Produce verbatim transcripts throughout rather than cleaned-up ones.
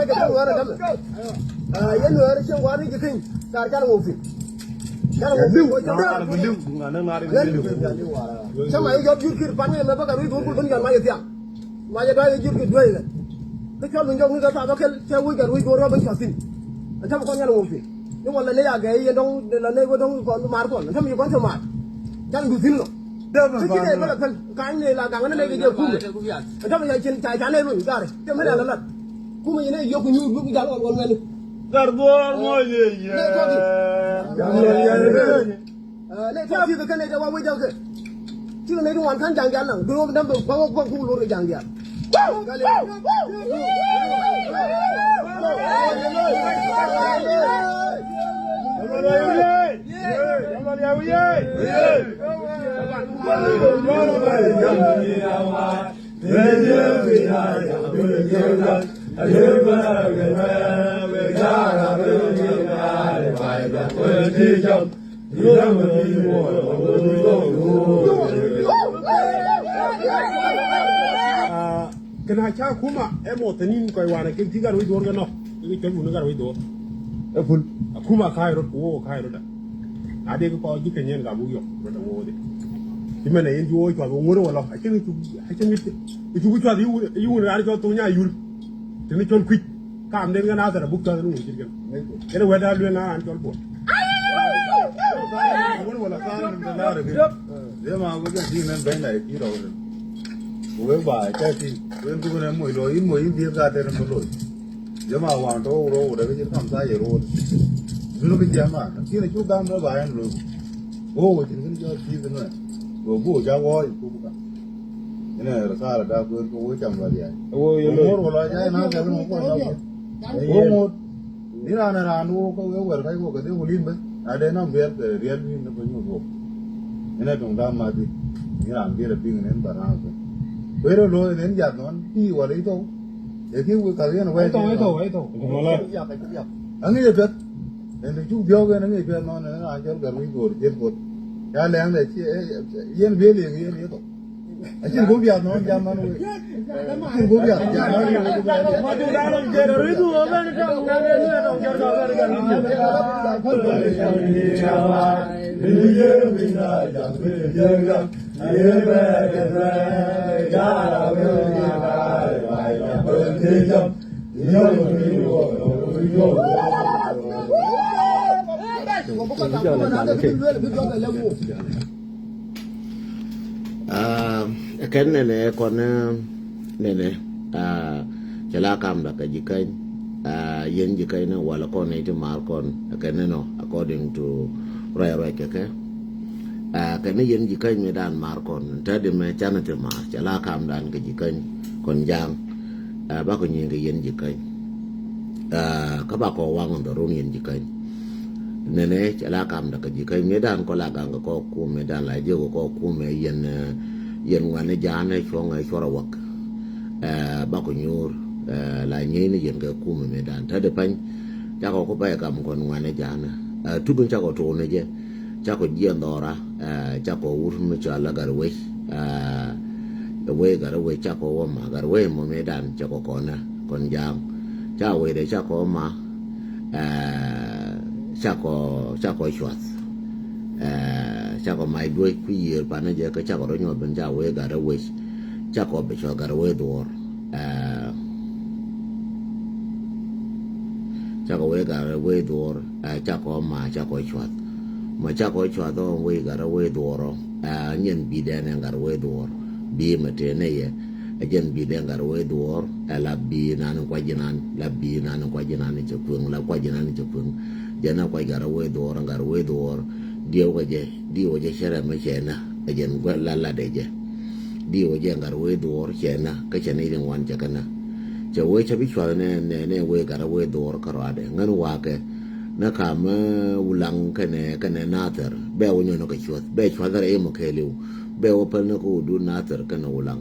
Kɛ nuäärä dämɛ. Aa, yɛn nuäärä cieŋ wa̱a̱ ni ji̱ keny. Car cal ŋok thi̱n. Cal ŋok thi̱n. Ŋa̱r bi li̱w, ŋa̱r bi li̱w. Cä ma yɛ jɔp jur kir pan kɛ mɛ bä kɛ rui̱ duɔ̱ɔ̱r kul ben jɔn ma yɛ thiaŋ. Ma yɛ dɔ̱a̱c yɛ jur kir dueec lɛ. Bi cɔl mi jɔk ni kɛ thaap bä kɛl cɛ wec kɛ rui̱ duɔ̱ɔ̱r yɔ ben cɔth thi̱n. Ɛn cä bi kɔn yɛn ŋok thi̱n. Ni wal lɛ ni ya gɛɛ yɛn dɔ̱ŋ lɛ ni wec dɔ̱ŋ kɔn mar kɔn. Ɛn cä mi kɔn cɛ mar. Cal du thi̱n lɔ. Kä ci nɛy bä lɛ päl ka̱ny nɛy la gaŋ ni nɛy kɛ jɛ kumɛ. Ɛn tämɛ ca cin ca ca nɛy luny garɛ cɛ mi la lɛ lat. Kumɛ yɛn nɛy yio̱k ku nyuur buk jal ɣɔl ɣɔl mɛni. Gar dhuɔɔr mɔ yɛ yɛ. Nɛy tɔki. Nɛy tɔki kɛ kɛ nɛy tɛ wa wec jɔkɛ. Ci kɛ nɛy ti wan ka̱n jaŋ jal naŋ duɔ̱ɔ̱k däm bɛ bä wä guɔ̱k ku lor kɛ jaŋ jal. Kɛn a ca kuma ɛ mɔthanin kɔc wanɛ kɛ ti gat wec duɔr kɛ nɔ. Kɛ cɔl wun gat wec duɔr. Ɛ ful. A kuma ka̱a̱c rot ku wok ka̱a̱c rot a. A dee kɛ kɔc ji̱ kɛ nyin ka buk yɔk rot a wok dee. Ci mɛn a yen ci wok cuath wok ŋuɔ̱t wä lɔ a cin cu a cin cu cuath yi wun raan cɔl thok nya yul. Tini cɔl kuic. Kaam den kɛ na thɛr a buk tɔth ni wun cit kɛn. Kɛn wɛt a luel na an cɔl buɔl. Wun wala kaam ni mɛ laar kɛ. Dee ma buk kɛn ti nɛn bɛn la ki rɔw den. Ku wek ba ca ti wen buk nɛ moc lɔ in moc in bieth ka tɛn mɛ loc. Dee ma wan tɔ wurɔ wurɔ kɛ jit kam sa yɛ rɔw. Dun kɛ jɛ ma. Kini cu gam mɛ ba yɛn loc. Wo wo cin kini jɔ ti nɛ. Wo bu ja wo ku bu ka. Inɛ risala da kuer kɛ wee cam ba diaal. Wee yɛ loc. Ŋuɔ̱t wä lɔ jay na kɛ kɛ ŋuɔ̱t kɔn jɔk. Wee ŋuɔ̱t. Ni raan ɛ raan wä kɛ wee wɛr kac wä kɛ dee wä lin bä. Na dee nam riɛl kɛ riɛl ni ni bä nyuɔ̱th wä. Inɛ tuŋ da ma di. Ni raan biɛl ɛ piŋ ni in ba na kɛ. Kuer ɛ loc ni in jat nɔn ti wala itɔw. Ɛ ki wee kak yɛn wee. Itɔw, itɔw, itɔw. Aŋic ɛ piɛth. Ɛn ti cuk diɔ̱k ɛn aŋic ɛ piɛth nɔn ɛn raan jɔl kɛ rui̱ go̱o̱r jiɛth go̱o̱r. Ca lɛŋ dɛ ci yɛn biɛl yɛ yɛn yɛ thok. Acin go̱o̱k biath nɔn jam man wee. Acin go̱o̱k biath jam man wee. Aa, kɛn nɛnɛ kɔn, aa, nɛnɛ, aa, cɛ la kamda kɛ Jikäny, aa, yɛn Jikäny ni wala kɔn ni ti mar kɔn, kɛn nɛnɔ, according to ruac ruac kɛ kɛ. Aa, kɛn ni yɛn Jikäny mi dan mar kɔn, te di mɛ canɛ ti mar, cɛ la kamdan kɛ Jikäny, kɔn jaŋ, aa, bakɔ nyiŋ kɛ yɛn Jikäny. Aa, kä bakɔ waŋ on the run yɛn Jikäny. Nɛnɛ cɛ la kamda kɛ Jikäny mëëdan kɔ la gaŋ kɛ kɔ kumɛ dan la jiök kɔ kumɛ yɛn, ɛ, yɛn ŋuɛ̈ni ja̱a̱nɛ cuɔ̱ŋɛ cuɔr a wäk. Ɛ, bakɔ nyuur, ɛ, la nyieyni yɛn kɛ kumɛ mëëdan. Te di pany cakɔ ku bɛy gam kɔn ŋuɛ̈ni ja̱a̱nɛ. Ɛ, tukin cakɔ tuuni jɛ, cakɔ jiɛn dhɔra, ɛ, cakɔ wut mi cɔal la gat wec. Ɛ, wec gat wec cakɔ wä ma gat wec mɔ mëëdan cakɔ kɔnɛ kɔn ja̱a̱ŋ. Ca wecdɛ cakɔ ma. Ɛ, cakɔ, cakɔ cuath. Ɛ, cakɔ mac duec ku yiëër pa̱n jɛ kä cakɔ rɔ nyuɔth ben ca wee gat rɛ wec. Cakɔ bɛ cuath gat rɛ wee dhuɔ̱ɔ̱r. Ɛ, cakɔ wee gat rɛ wee dhuɔ̱ɔ̱r. Ɛ, cakɔ ma cakɔ cuath. Ma cakɔ cuath ɔ wee gat rɛ wee dhuɔ̱ɔ̱r ɔ. Ɛ, nyin bi dɛn ɛn gat rɛ wee dhuɔ̱ɔ̱r. Bi mɛ tëë nɛ yɛ. Ɛ jɛn bi dee gat wee dhuɔ̱ɔ̱r, ɛ la bi nan kuac jinan, la bi nan kuac jinan cɛ kueŋ, la kuac jinan cɛ kueŋ. Jɛn ɛ kuac gat wee dhuɔ̱ɔ̱r, gat wee dhuɔ̱ɔ̱r. Diɛw kɛ jɛ, diɛw kɛ jɛ cɛ rɛm cɛ na, ɛ jɛn guɛ la lat ɛ jɛ. Diɛw kɛ jɛ gat wee dhuɔ̱ɔ̱r cɛ na, kä cɛ ni ri ŋuan cɛ kɛ na. Cɛ wee cɛ bi cuath nɛ, nɛ, nɛ wee gat wee dhuɔ̱ɔ̱r kä ruadɛ. Ŋän wakɛ, nɛ kam, ɛ, Wulaŋ kɛnɛ, kɛnɛ Nathɛr, bɛ wä nyɔnɔ kɛ cuath, bɛ cuath rɛ imɔ kɛɛliw. Bɛ wä päl ni kä wä dun Nathir kɛnɛ Wulaŋ.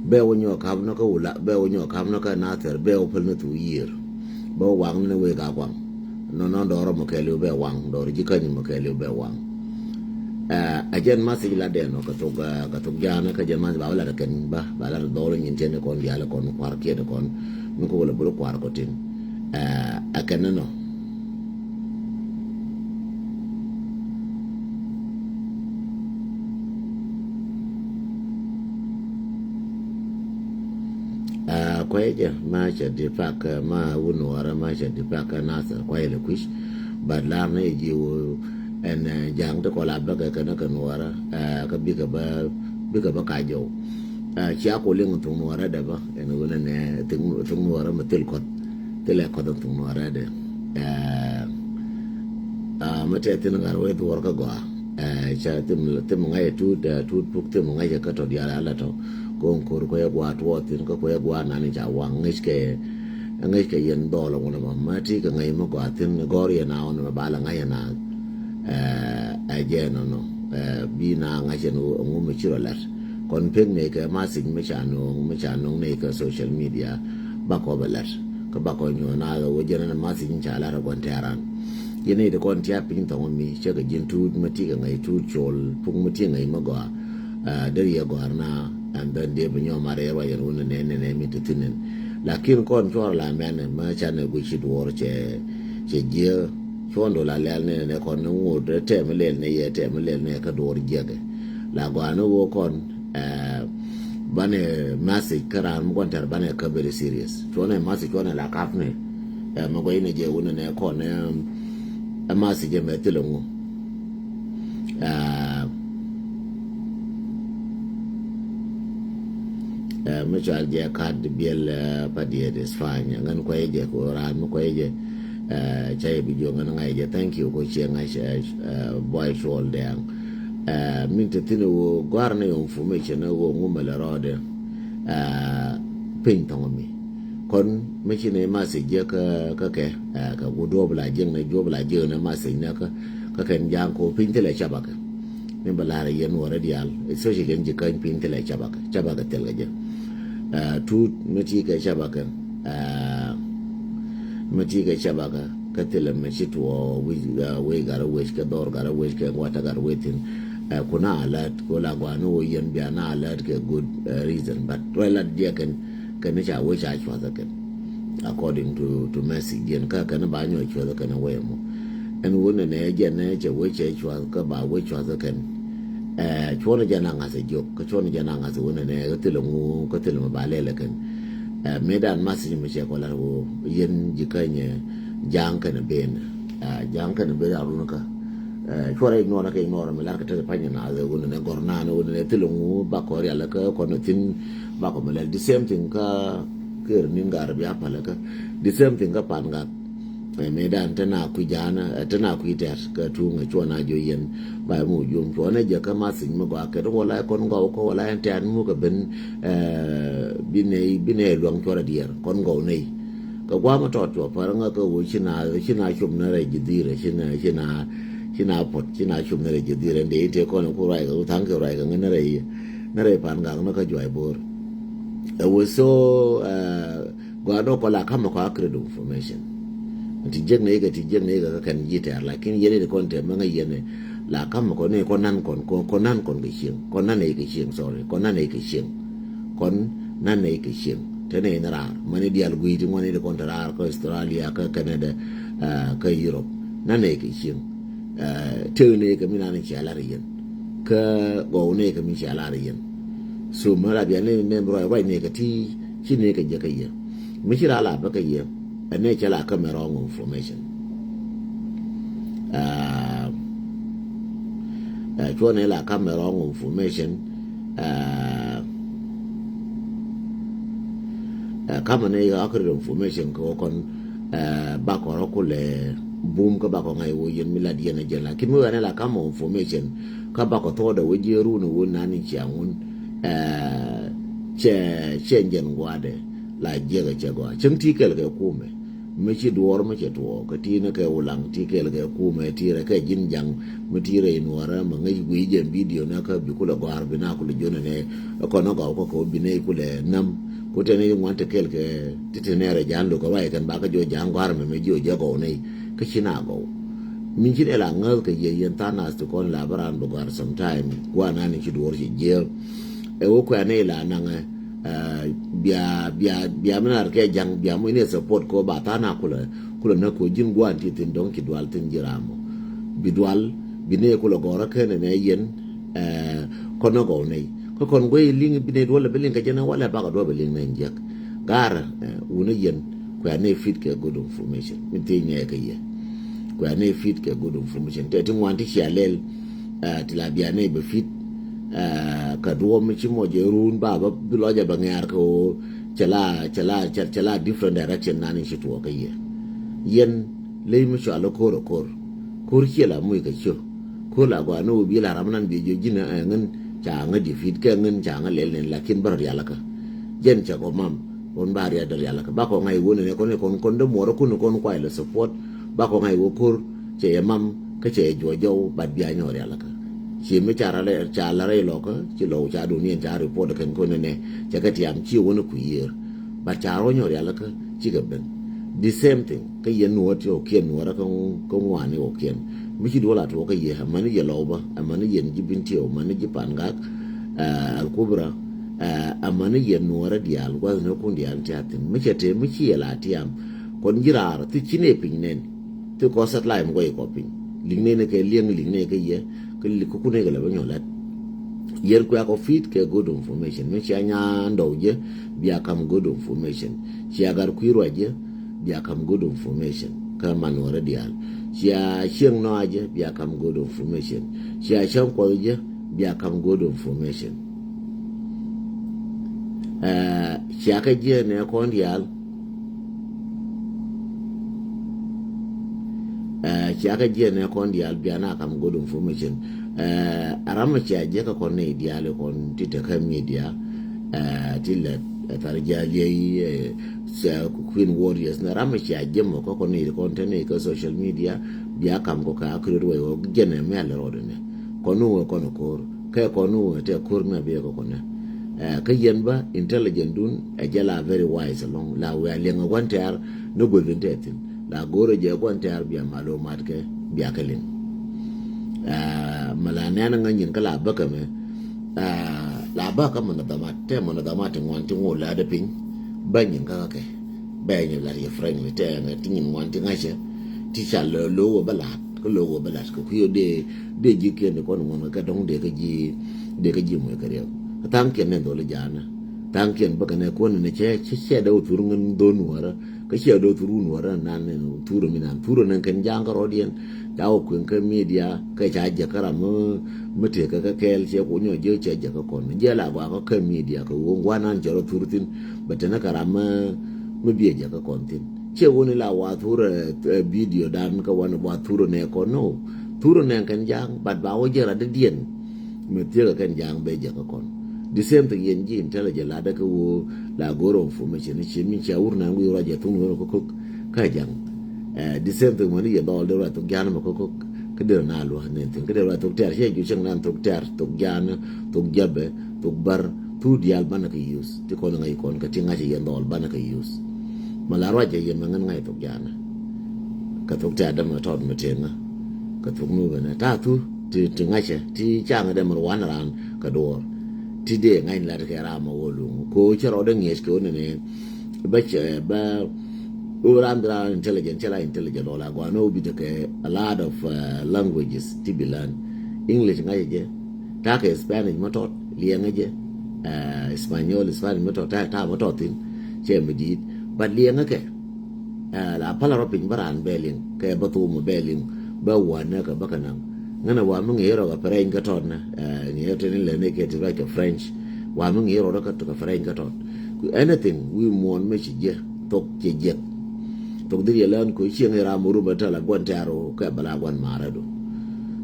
Bɛ wä nyɔk kap ni kä Wulaŋ, bɛ wä nyɔk kap ni kä Nathir, bɛ wä päl ni thuk yiër. Bɛ wä waŋ ni wek a guaŋ. Nɔnɔ dɔɔr mɔ kɛɛliw bɛ waŋ, dɔɔr ji̱ käny mɔ kɛɛliw bɛ waŋ. Ɛ, ɛ jɛn message la dɛn ɔ kɛ thok, ɛ, kɛ thok ja̱a̱n kä jɛn message ba wä lat kɛn ba, ba lat dhɔl nyin tiɛn kɔn diaal kɔn kuar kiɛt kɔn. Mi kɛ wä lɛ bur kuar kɔ tin. Ɛ kɛn ni nɔ. Kuay jɛ ma cɛ di pak ma wun wara ma cɛ di pak Nasir kuay lɛ kui̱c. But lar ni ji̱ wu ɛn ja̱a̱ŋ ti kɔla bäkɛ kɛn kɛ nuɔra. Kä bikɛ bä bikɛ bä ka jɔw. Cia ku liŋ thuŋ nuɔra dɛ bä ɛn wun ɛnɛ thuŋ nuɔra mi thil kɔth. Thilɛ kɔth thuŋ nuɔra dɛ. Mɛ tɛ thin ŋar wee dhuɔr kä gɔaa. Ca thim ŋa̱c tuut tuut puk thim ŋa̱c kä tɔ diaal ala tɔ. Koŋ kor kuɛ gua tuɔ thin kä kuɛ gua nani ca waŋ ŋäc kɛ ŋäc kɛ yɛn dhɔl ŋun mɔ ma ti kɛ ŋäc mi gua thin gɔr yɛn a ŋun mɛ bala ŋa̱c na. Ɛ jɛ nɔnɔ bi na ŋa̱c ɛn ŋu mi ci rɔ lat kɔn pek ne kɛ message mi ca noŋ mi ca noŋ ne kɛ social media. Bakɔ bɛ lat kä bakɔ nyuɔ na wä jɛn ɛn message mi ca lat ɛ guan tɛran. Yɛn ni di kɔn tia piny thɔŋ mi cɛ kɛ ji̱n tuut mi ti kɛ ŋäc tuut col puk mi ti ŋäc mi gɔaa. Deri yɛ gɔaa na and then dee bi nyɔm a rɛɛr wa yɛn wun nɛ nɛ nɛ mi ti thinin. Lakin kɔn cuɔr la mɛn ma ca nɛ guic ci duɔr cɛ cɛ jiɛ cuɔn do la lɛl nɛ nɛ kɔn ni ŋut tɛm lɛl nɛ yɛ tɛm lɛl nɛ kä duɔr jiɛkɛ. La gɔaa ni woo kɔn banɛ message kä raan mi kɔn tɛr banɛ kä very serious cuɔn ɛ message cuɔn ɛ la kap ni. Mɛ gɔaa inɛ jɛ wun nɛ kɔn ɛ message ɛ mɛ thilɛ ŋu. Mi cual jɛ kat biɛl pa diet is fine ŋän kuay jɛ ko ran mi kuay jɛ. Ca yɛ bi juɔ ŋän ŋa̱c jɛ thank you ko ciɛ ŋa̱c boy cuɔl dɛŋ. Min te thin wo guar ni information wo ŋu mɛ lɛ rɔɔdɛ. Piny thɔŋ mi kɔn mi ci ni message jɛ kä kä kɛ kä gu duɔp la jiŋ ni duɔp la jiŋ ni message ni kä kä kɛn jaŋ ko piny thilɛ cabakɛ. Min ba lar yɛn wä rɛ dial especially kɛn ji̱ käny piny thilɛ cabakɛ cabakɛ thilɛ jɛ. Tuut mi ti kɛ cabakɛ mi ti kɛ cabakɛ kä thilɛ mi ci tuɔ wi̱c wi̱c garɛ wi̱c kɛ dhɔr garɛ wi̱c kɛ gua̱tɛ garɛ wi̱c thin. Kuna alert ko la guani wo yɛn bia na alert kɛ good reason but rɛ lat diɛ kɛn kɛn ni ca wi̱c a cuathɛ kɛn. According to to message diɛn kä kɛn ba nyɔ cuathɛ kɛn wɛ mɔ. Ɛn wun nɛ jɛn nɛ cɛ wee cɛ cuath kä ba wee cuath kä kɛn. Cuɔn jɛn a ŋath a jiök kä cuɔn jɛn a ŋath wun nɛ kä thilɛ ŋu kä thilɛ mɛ ba lɛl kɛn. Mëë dan message mɛ cɛ kɔ lat woo yɛn ji̱ käny ja̱a̱ŋ kɛn ben. Ja̱a̱ŋ kɛn ben a run kä. Cuɔrɛ ignore kɛ ignore mɛ lar kɛ tɛth pany na wun nɛ gɔr na wun nɛ thilɛ ŋu ba kɔ rial kä kɔn thin ba kɔ mɛ lɛl the same thing kä kër nin gar bia pal kä the same thing kä pan gak. Ɛ mëë dan te na kui̱ ja̱a̱n ɛ te na kui̱ tɛt kä tuŋ ɛ cuɔn a jiɔ yɛn ba mu jiom cuɔn ɛ jɛ kä message mi gɔaa kɛ wala ɛ kɔn gɔw kä wala ɛ tɛt mu kɛ ben. Bi nɛy bi nɛy luaŋ cuɔr a diɛɛr kɔn gɔw nɛy. Kɛ guam tɔt cuɔ pär ŋä kä wä ci na ci na cum ni rɛy ji̱ dhir ci na ci na ci na puɔt ci na cum ni rɛy ji̱ dhir ɛn dee in te kɔn ku ruac kɛ wä thaŋ kɛ ruac kɛ ŋä ni rɛy ni rɛy pan gak ni kä juac bo̱o̱r. Ɛ wä so. Gɔaa dɔ̱k kɔ la ka̱mɛ kɔ accurate information. Ti jiäk nɛ ikɛ ti jiäk nɛ ikɛ kä kɛn ji̱ tɛ̈r lakin yɛn i̱ ti kɔn tɛ̈r mäŋä yɛn i̱ la ka̱mɛ kɔ ni kɔ nan kɔn kɔ nan kɔn kɛ cieŋ kɔ nan i̱ kɛ cieŋ sorry kɔ nan i̱ kɛ cieŋ. Kɔn nan i̱ kɛ cieŋ te nɛ in raar mäni diaal gui̱i̱ ti ŋuan i̱ ti kɔn te raar kä Australia kä Canada. Kä Europe nan i̱ kɛ cieŋ. Tëë ni kɛ mi nan i̱ cia lar i̱ yɛn kä gɔw ni kɛ mi cia lar i̱ yɛn. So mi la bia ni ni ruac ruac ni kɛ ti ci ni kɛ jɛ kɛ yɛ mi ci la la bä kɛ yɛ. Ɛn ni cɛ la kä mɛ wrong information. Cuɔ ni la kä mɛ wrong information. Kamɛ ni yɛ accurate information kɛ wä kɔn. Bakɔ rɔ kulɛ bum kä bakɔ ŋa̱c wä yɛn mi la diɛn a jɛn la kin mi wɛ ni la kamɛ information. Kä bakɔ thɔɔdɛ wä jiɛ run wä nani cia ŋun. Cɛ cɛ jɛn guadɛ la jiɛkɛ cɛ gɔaa cäŋ ti kɛl kɛ kumɛ. Mi ci duɔɔr mi cɛ tuɔɔk kɛ ti ni kɛ wulaŋ ti kɛl kɛ kumɛ ti rɛ kɛ ji̱n jaŋ. Mi ti rɛ inuɔrɛ mɛ ŋäc gui̱ jɛ video ni kä bi kulɛ gɔaar bi na kulɛ jonɛ ni kɔn ni gɔw kä kɛ wä bi ni kulɛ näm. Ku tɛn i̱ ŋuan ti kɛl kɛ ti ti nɛɛrɛ ja̱a̱n lukɛ ruac kɛn ba kä jiɔ ja̱a̱n gɔaar mɛ mɛ jiɔ jɛ gɔw ni kä ci na gɔw. Min ci ni la ŋäth kɛ yɛ yɛn tha̱a̱ŋ nath ti kɔn la bä raan bi gɔaar sometime guanan i̱ ci duɔɔr ci jiɛ. Ɛ wä kuɛ ni la naŋɛ. Bia bia bia mi nar kɛ ja̱ŋ bia mi ni support ko ba tha̱a̱ŋ a kulɛ kulɛ näk ko ji̱n gua̱a̱n ti thi̱n dɔ̱ŋ ci dual thi̱n ji̱ ram mɔ. Bi dual bi ni kulɛ gɔrä kɛn ni yɛn. Kɔn ni gɔw nɛy kä kɔn guey liŋ bi ni duɔl bi liŋ kɛ jɛn walɛ bakɛ duɔl bi liŋ nɛy jiäk. Ga̱rä wunä yɛn kuɛ ni fit kɛ good information mi thiec nɛy kɛ yɛ. Kuɛ ni fit kɛ good information tɛ ti ŋuan ti cia lɛl. Ti la bia ni bɛ fit. Kä duɔ̱ɔ̱p mi ci mɔ jɛ run ba bä bi lɔcɛ bɛ ŋɛ̈r kɛ ɣöö cɛ la cɛ la cɛ la different direction nan in ci tuɔɔk kä yɛ. Yɛn ley mi cɔal ɛ ko̱r ɛ ko̱r. Ko̱r ciɛ la muc kɛ ciö. Ko̱r la gɔaa ni wä bi la ram nan bi jiö ji̱n ɛ ŋän ca ŋä defeat kɛ ŋän ca ŋä lɛl nin lakin bä rɔ rialikä. Jɛn cɛ kɔ mam kɔn ba rial dee rialikä ba kɔ ŋa̱c wä ni nɛ kɔn kɔn kɔn dee muɔrä kun kɔn kuay lɛ support. Ba kɔ ŋa̱c wä ko̱r cɛ yɛ mam kä cɛ yɛ juɔc jɔw bat bia nyɔɔ rialikä. Ci mi ca ralɛ ca la rɛy lɔkä ci lɔw ca duniɛn ca report kɛn kɔn nɛ cɛ kɛ tiam ci wä ni ku yiër. Bat ca rɔ nyɔɔ rialikä ci kɛ ben. The same thing kä yɛn nuɔɔr ti ɔ kiɛn nuɔɔrä kä ŋuani ɔ kiɛn. Mi ci duɔl a tuɔɔk kä yɛ amäni yɛ lɔw bä amäni yɛn ji̱ bin tiɛw amäni ji̱ pan gak. Alkubra amäni yɛn nuɔɔrä diaal gua̱th ni kun diaal ti a thi̱n mi cɛ te mi ci yɛ la tiam. Kɔn ji̱ raar thi ci ni piny nɛn. Thi kɔ satellite mi kɔ yi kɔ piny. Liŋ ni ni kɛ liɛŋ liŋ ni kɛ yɛ kɛ liŋ kɛ kun ni kɛ lɛ bä nyɔ lɛt. Yɛn kuɛ kɔ fit kɛ good information mi cia nyan dɔw jɛ bia kam good information. Cia gar kui̱ ruac jɛ bia kam good information kä man wärä diaal. Cia cieŋ nɔa jɛ bia kam good information. Cia cieŋ kuɔth jɛ bia kam good information. Cia kɛ jiɛ nɛ kɔn diaal. Cia kɛ jiɛ nɛ kɔn diaal bia na kam good information. Ɛ ram cia jiɛ kɛ kɔn ni diaal kɔn ti te kɛ media. Ti lɛ thar jia liɛ yi Queen Warriors na ram cia jiɛ mɔ kɛ kɔn ni kɔn te ni kɛ social media bia kam kɔ ka create way wɔ jɛ nɛ mɛ lɛ rɔɔdɛ nɛ. Kɔn ni wɔ kɔn ko̱r kɛ kɔn ni wɔ tɛ ko̱r mɛ bia kɛ kɔn nɛ. Kä yɛn bä intelligent dun ɛ jɛ la very wise along la wia liɛŋ ɛ gua̱n tɛ̈r ni gueth in tɛ thi̱n la go̱o̱r ɛ jɛ gua̱n tɛ̈r bia malumat kɛ bia kɛ liŋ. Mɛ la nɛn ŋä nyin kä la bäkä mɛ la bäkä mɔnɔ dhamat tɛ mɔnɔ dhamat ti ŋuan ti ŋo̱o̱l la dee piny bä nyin kä kɛ bɛ nyin la riɛ friendly tɛ ŋɛ ti nyin ŋuan ti ŋäcɛ ti ca lo̱o̱ wä bä la̱t kä lo̱o̱ wä bä la̱t kɛ kui̱ dee dee ji̱ kiɛn ni kɔn ŋuan kɛ dɔ̱ŋ dee kä ji̱ dee kä ji̱ muec kɛ riɛk. Tha̱a̱ŋ kiɛn ni dholi ja̱a̱nä tha̱a̱ŋ kiɛn bäkɛ nɛ kuɔn ni cɛ cɛ cɛ dee wä thur ŋän dhon wärä kä cɛ dee wä thur wun wärä nan ni thur mi nan thur ni kɛn ja̱a̱ŋ kä rɔɔdiɛn. Ca wä kueŋ kä media kä ca jɛ kä ram mi tëë kä kä kɛɛl cɛ ku nyɔ jɛ cɛ jɛ kä kɔn jɛ la gɔaa kä kä media kɛ wä ŋuan nan cɛ rɔ thur thin bɛ tɛn kä ram mi biɛ jɛ kä kɔn thin. Ciɛ wuni la wa thurɛ video dan kä wani wa thurɛ nɛ kɔn no. Thurɛ nɛ kɛn ja̱a̱ŋ but ba wä jɛ rat diɛn. Mi thiekä kɛn ja̱a̱ŋ bɛ jɛ kä kɔn. The same thing yɛn ji̱ intelligent la dɛ kä wo la goro information ni ci min cia wur nan wi̱i̱ rɔ jɛ thun wani kä kok kä ja̱a̱ŋ. The same thing wani yɛ dhɔl dee rɔ thok ja̱a̱ŋ mɛ kä kok kä dee rɔ na luä nɛ thin kä dee rɔ thok tɛr ciɛ ju cɛŋ nan thok tɛr thok ja̱a̱ŋ thok jabɛ thok bar. Thur diaal banɛ kɛ use ti kɔn ŋa̱c kɔn kɛ ti ŋa̱c yɛn dhɔl banɛ kɛ use. Ma la ruac jɛ yɛn mɛ ŋän ŋa̱c thok jaanɛ kɛ thok ti adam kɛ tɔt mɛ tieŋä kɛ thok nu bɛnɛ ta̱a̱ thur ti ti ŋa̱cɛ ti caŋɛ dɛ mɛ ruan raan kɛ duɔɔr. Ti dee ŋa̱c lat kɛ ram mɛ wä luŋ ko cɛ rɔɔdɛ ŋiɛc kɛ wä nɛnɛ. Bä cɛ bä wä ram bi ram intelligent cɛ la intelligent lɔ la gɔaa ni wä bi tekɛ a lot of languages ti bi learn. English ŋa̱cɛ jɛ ta̱a̱ kɛ Spanish mɛ tɔt. Liɛŋä jɛ Espanyol Espanyol mi tɔ ta̱a̱ ta̱a̱ mi tɔ thi̱n. Cɛ mi di̱i̱t but liɛŋä kɛ la pälä rɔ piny bä raan bɛ liŋ kɛ bä thum bɛ liŋ. Bä wanä kɛ bä kɛ naŋ ŋänä wa mi ŋi̱i̱c rɔ kɛ French kä tɔt nä. Ŋi̱i̱c rɔ tini lɛ ni kɛ ti ruac kɛ French wa mi ŋi̱i̱c rɔ kɛ French kä tɔt. Anything wi̱i̱ muɔ̱ɔ̱n mi ci jiɛ thok ci jiɛk. Thok dhil yɛ lään ko̱ cieŋ i̱ ram mi rum ɛ tɛl a gua̱n tɛ̈r ɣöö kɛ bɛ la gua̱n ma̱a̱r ɛ do.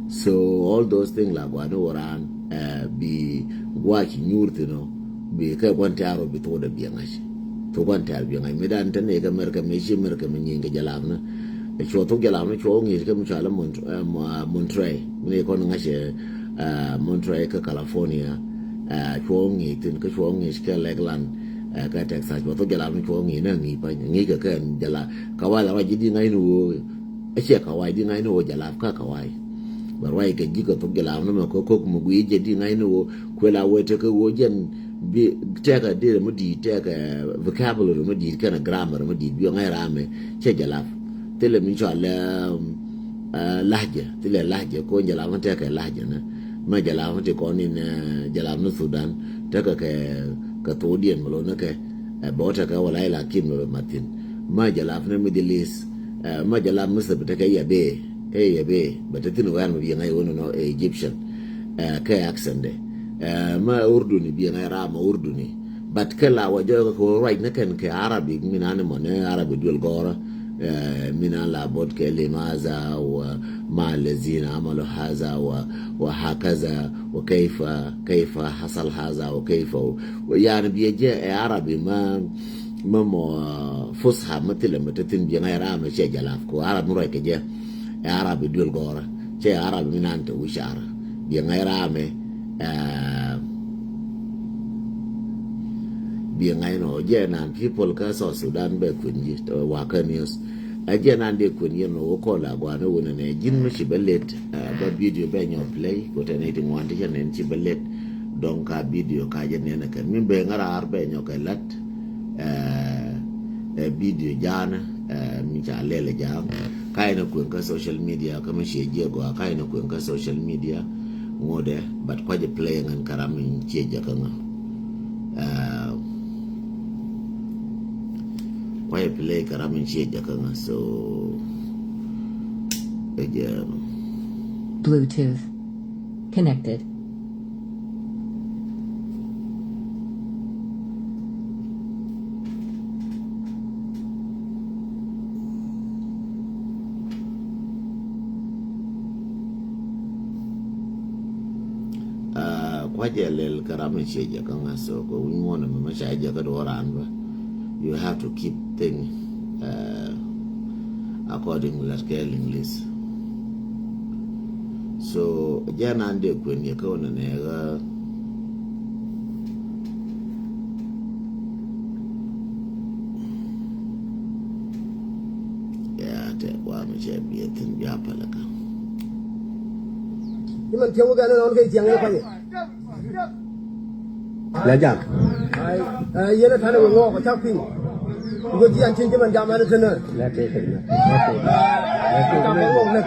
So all those things la gua̱n i̱ wä raan bi gua̱c nyuur thi̱n ɔ bi kɛ gua̱n tɛ̈r ɣöö bi thok dɛ biɛ ŋa̱c. Thok gua̱n tɛ̈r biɛ ŋa̱c mi dan te ni kɛ America mi ci America mi nyieny kɛ jalapni. Cuɔ thok jalapni cuɔ wä ŋi̱i̱c kɛ mi cɔal ɛ Monterey mi ni kɔn ŋa̱c ɛ Monterey kä California. Cuɔ wä ŋi̱i̱c thi̱n kä cuɔ wä ŋi̱i̱c kɛ Lakeland kɛ Texas cuɔ thok jalapni cuɔ wä ŋi̱i̱c ni ŋi̱i̱c pa̱ny ŋi̱i̱c kɛ kɛn jalap. Kawai la ruac ji̱ di ŋa̱cni ɣöö. Ɛ ciɛ kawai di ŋa̱cni ɣöö jalap kä kawai. Bɛ ruac kɛ ji̱ kɛ thok jalapni mɛ kä kök mi gui̱i̱c jɛ di ŋa̱cni ɣöö kuël a wee tekɛ ɣöö jɛn Bi tɛkɛ dee rɛ mi di̱i̱t, tɛkɛ vocabulary mi di̱i̱t kɛnɛ grammar mi di̱i̱t bi ŋa̱c ram mɛ cɛ jalap. Thilɛ mi cɔal, um, uh, lahja, thilɛ lahja, ko jalap mi tɛkɛ lahja nɛ. Ma jalap mi ti kɔn in, uh, jalap ni Sudan, tɛkɛ kɛ, kɛ thokdiɛn mi lo ni kɛ, uh, bɛ wä tɛkɛ wala ila kim lo bɛ mathin. Ma jalap ni Middle East, uh, ma jalap Misir bi tɛkɛ yabee, ɛ yabee, bɛ te thin wɛn mi bi ŋa̱c wä ni nɔ, ɛ Egyptian, uh, kɛ accent de. Uh, ma Urduni bi ŋa̱c ram ma Urduni. But kɛ la wä jɔɔk kɛ ruac ni kɛn kɛ Arabi, min an mɔ ni Arabi duel gɔrä. Eh, min an la bot kɛ limaza wa ma lezina amalu haza wa, wa hakaza wa kaifa, kaifa hasal haza wa kaifa wa, yani bi jɛ ɛ Arabi ma, ma mɔ, uh, fusha ma thilɛ ma te thin bi ŋa̱c ram mɛ cɛ jalap ko Arabi mi ruac kɛ jɛ. Ɛ Arabi duel gɔrä, cɛ Arabi min an te wicar. Bi ŋa̱c ram mɛ, uh, bi ŋa̱c nɔ jɛ nan people kä South Sudan bɛ kuɛn ji̱, uh, wakä news. Ɛ jɛ nan dee kuɛn yɛn nɔ wä kɔl a guan wä nɛ nɛ ji̱n mi ci bä let, uh, bä video bɛ nyɔ play ko tɛ nɛ ti ŋuan ti cɛ nɛ ci bä let. Dɔŋ ka video ka jɛ nɛ nɛ kɛ mi bɛ ŋa̱ raar bɛ nyɔ kɛ lat. Eh, eh, video janä, eh, mi ca lɛl ja̱a̱ŋ. Ka inɛ kueŋ kä social media, kä mi cie jiɛ gɔaa, ka inɛ kueŋ kä social media. Ŋotdɛ, but kuacɛ play ŋän kä ram in cie jɛ kä ŋä. Eh, kuacɛ play kä ram in cie jɛ kä ŋä, so, ɛ jɛ. Bluetooth connected. Ah, kuacɛ lɛl kä ram mi cie jɛ kä ŋa̱th, so kɛ wi̱ny muɔ̱ɔ̱n ɛmɛ mi ca jɛ kä duɔ̱ɔ̱r raan bä. You have to keep thing, uh, according to that kɛ English. So jɛ nan dee kuɛn yɛ kä wä nɛ nɛ ɣä. Ya tɛ wa mi cɛ biɛ thin bia pälä kä. Iman tiɛŋ wä gɛn nɔn kɛ tiɛŋ wä kɔnyɛ. La jam. Ai, ai, yɛn a tanɛ wä ŋɔɔk a cak piny. Wä jian tin jiman jam ɛn a tɛnɛ. La tɛ tɛ. Jam ɛn ŋɔɔk nɛ.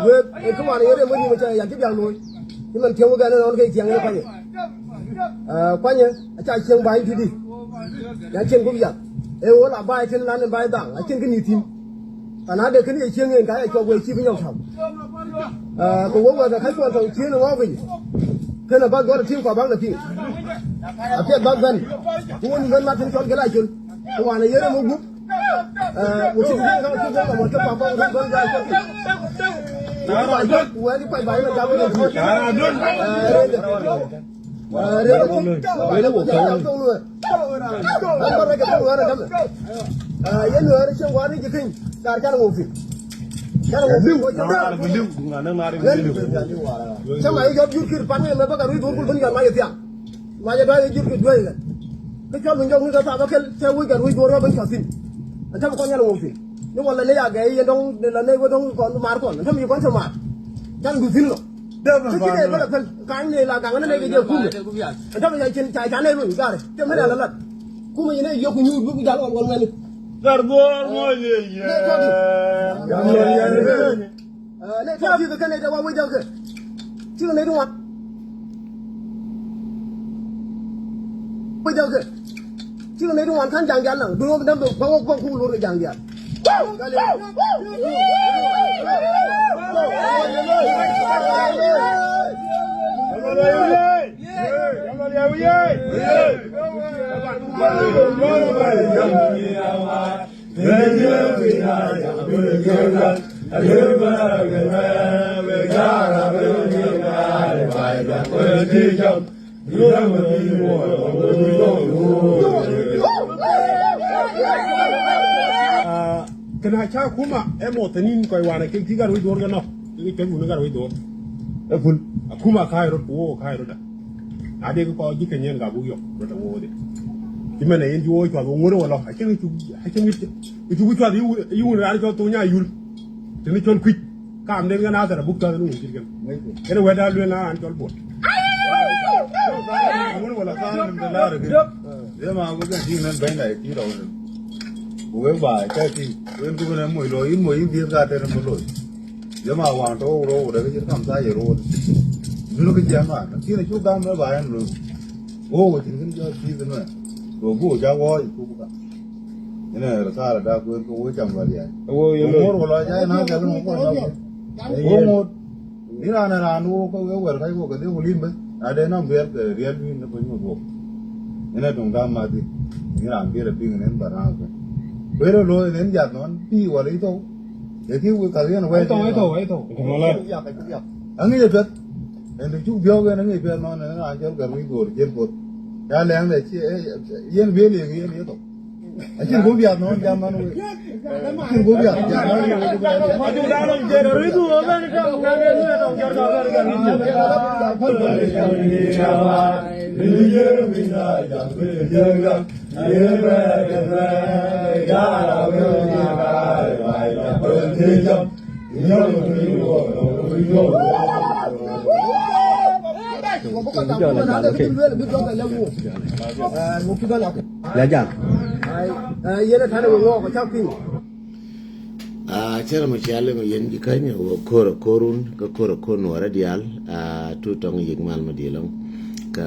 Wä, ɛ kä wan yɛn a wä ni wä cɛ yan ti bian loy. Jiman tiɛŋ wä gɛn nɔn kɛ tiɛŋ ni kuanyɛ. Ɛ, kuanyɛ, a ca cieŋ ba̱ny ti di. Yan cieŋ gup yak. Ɛ wä la ba̱y tin lan in ba̱y dhaŋ, a cieŋ kä ni thi̱n. Kana dee ken yɛ cieŋ in ka yɛ cuɔk wee ci bi nyɔk tɔk. Aa, kɛ wee wee kɛ ka̱c kuɔn tɔŋ cieŋ in ŋɔɔk in. Ken a bath gɔr a tiŋ kua baŋ na piŋ. A piɛth bath ben. Ku wun ben mat tin cɔl gɛl a col. Ku wan a yere mɔ gup. Aa, wee ci bi nyɔk tɔk cieŋ in ŋɔɔk in kua baŋ na piŋ. Wee di kuac ba̱ny na jam in a piŋ. Aa, rɛy dee. Aa, rɛy dee. Aa, yɛn nuäär cieŋ gua̱a̱r ni ji̱ keny, car canɛ ŋok thi̱n. Canɛ ŋok thi̱n. Cä ma i̱ jɔp jur kir pan ni mɛ bä kɛ rui̱ duɔ̱ɔ̱r kul ben yɔn ma yɛ thiaŋ. Ma jɛ dɔ̱a̱c jur kir dueec kɛ. Kä cɔl mi jɔk ni kɛ thaap bä kɛl cɛ wi̱c kɛ rui̱ duɔ̱ɔ̱r bä ben cɔth thi̱n. Ɛn cä mi kɔn yɛn ŋok thi̱n. Ni wala ni ya gɛ yɛn dɔ̱ŋ la nɛy wä dɔ̱ŋ kɔn maar kɔn. Ɛn cä mi kɔn cɛ maar. Canɛ du thi̱n lɔ. Kä ci nɛy bä lɛ päl ka̱n nɛy la gaŋ ni nɛy kɛ jɛ kumɛ. Ɛn tɔmɛ ca cin ca ca nɛy luny garɛ tɛ mi rɛl alat. Kumɛ ci nɛy yio̱k ku nyuur bi ku jal ɣɔl ɣɔl ŋɛni. Gar buɔɔr ŋɔl yɛ yɛ. Nɛy tɔt di. Nɛy tɔt di kɛ kɛ nɛy tɛ wa wec däk kɛ. Cikɛ nɛy ti ŋuan. Wec däk kɛ. Cikɛ nɛy ti ŋuan ka̱n ja̱ŋ diaal naŋ bi ɣöö bi däm bi gua̱ŋ wä gua̱ŋ kuk lo̱r kɛ ja̱ŋ diaal. Kɛn a ca kuma ɛ mɔthanin kɔc wanɛ kɛ ti gat wec duɔ̱ɔ̱r kɛ nɔk kɛ kɛ wuni gat wec duɔ̱ɔ̱r. Ɛ pul a kuma ka̱a̱c rot ku wok ka̱a̱c rot a. Na dee kɛ kɔc ji̱ kɛ nyiɛn gak wuk yɔk rot a wok dee. Ci mɛn ɛ yen ci wok cuath wok ŋuɔ̱t ɛ wä lɔ a cieŋ. Icu ku cuath yi wun raan cɔl thok nya yul. Teni cɔl kui̱c kaam den kɛ na thɛr a buk cuath ni wun cit kɛn. Kɛn wɛt a luel na raan cɔl buɔt. Wun wala kan nim de lar ke. Ye ma go ga tin nan bai na ti ro. Ku we ba ka ti. Wen ku ne mo lo in mo in di ka te mo lo. Ye ma wan to ro de ke kam sa ye ro. Dun ke jama. Ti ne chu dam ba yan lo. Wo wo tin kin jo ti de na. Lo go ja wo ku ka. Ina risala da ku ko wo jam ba ya. Wo ye lo. Mo ro la ja na ga mo ko na. Wo mo. Ni raan ɛ raan wok kä wee wɛr kac wok kɛ dhie ku lim bä. Na dee nɔm biɛr kɛ riɛl wi̱i̱n ni kuny wok wok. Inɛ duŋ gam mathi. Ni raan biɛr ɛ piŋ nen bä raan kɛ. Kuer ɛ lo̱o̱ nen jath nɔn pi wala i̱ thou. Ɛ ki wek kath yɛn wɛɛc. Aŋic ɛ piɛth. Ɛn ti cuk biɔk ɛn aŋic piɛth nɔn ɛn raan cɔl kɛ rui̱ go̱o̱r jiɛn poth. Ya lɛŋ dɛ ci yɛn biɛl yek yɛn yɛ thou. Acin go̱o̱p yath nɔn jam man wee. Acin go̱o̱p yath jam man wee. Ya jam. Yɛn a tanɛ wä ŋɔɔk a cak piŋ. A cɛ rɛ mɛ ciali mɛ yɛn ji̱ käny wä kor a korun kä kor a kor nuɔrɛ dial. A tu tɔŋ yik mal mɛ diɛlɔŋ kä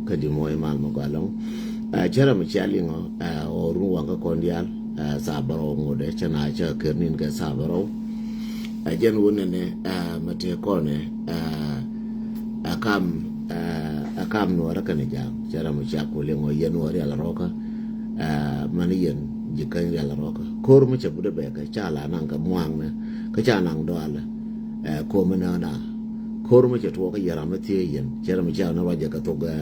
kä di mɔy mal mɛ gɔalɔŋ. A cɛ rɛ mɛ ciali ŋɔ a wä run waŋ kä kɔn dial. A sa bärɔw ŋodɛ cɛ na cɛ ker nin kɛ sa bärɔw. A jɛn wä nɛnɛ a mɛ tëë kɔnɛ a a kam a a kam nuɔrɛ kɛnɛ jaŋ cɛ rɛ mɛ cia kuli ŋɔ yɛn wä rial rɔkä. A mani yɛn ji̱ käny rial rɔkä ko̱r mi cɛ budɛ bɛ kɛ ca la naŋ kɛ muaŋnɛ kä ca naŋ dɔalɛ. Ɛ ko̱r mi nɛn a ko̱r mi cɛ tuɔɔk kɛ yɛ ram mi thiee yɛn cɛ ram mi ca ni ruacɛ kɛ thok ɛ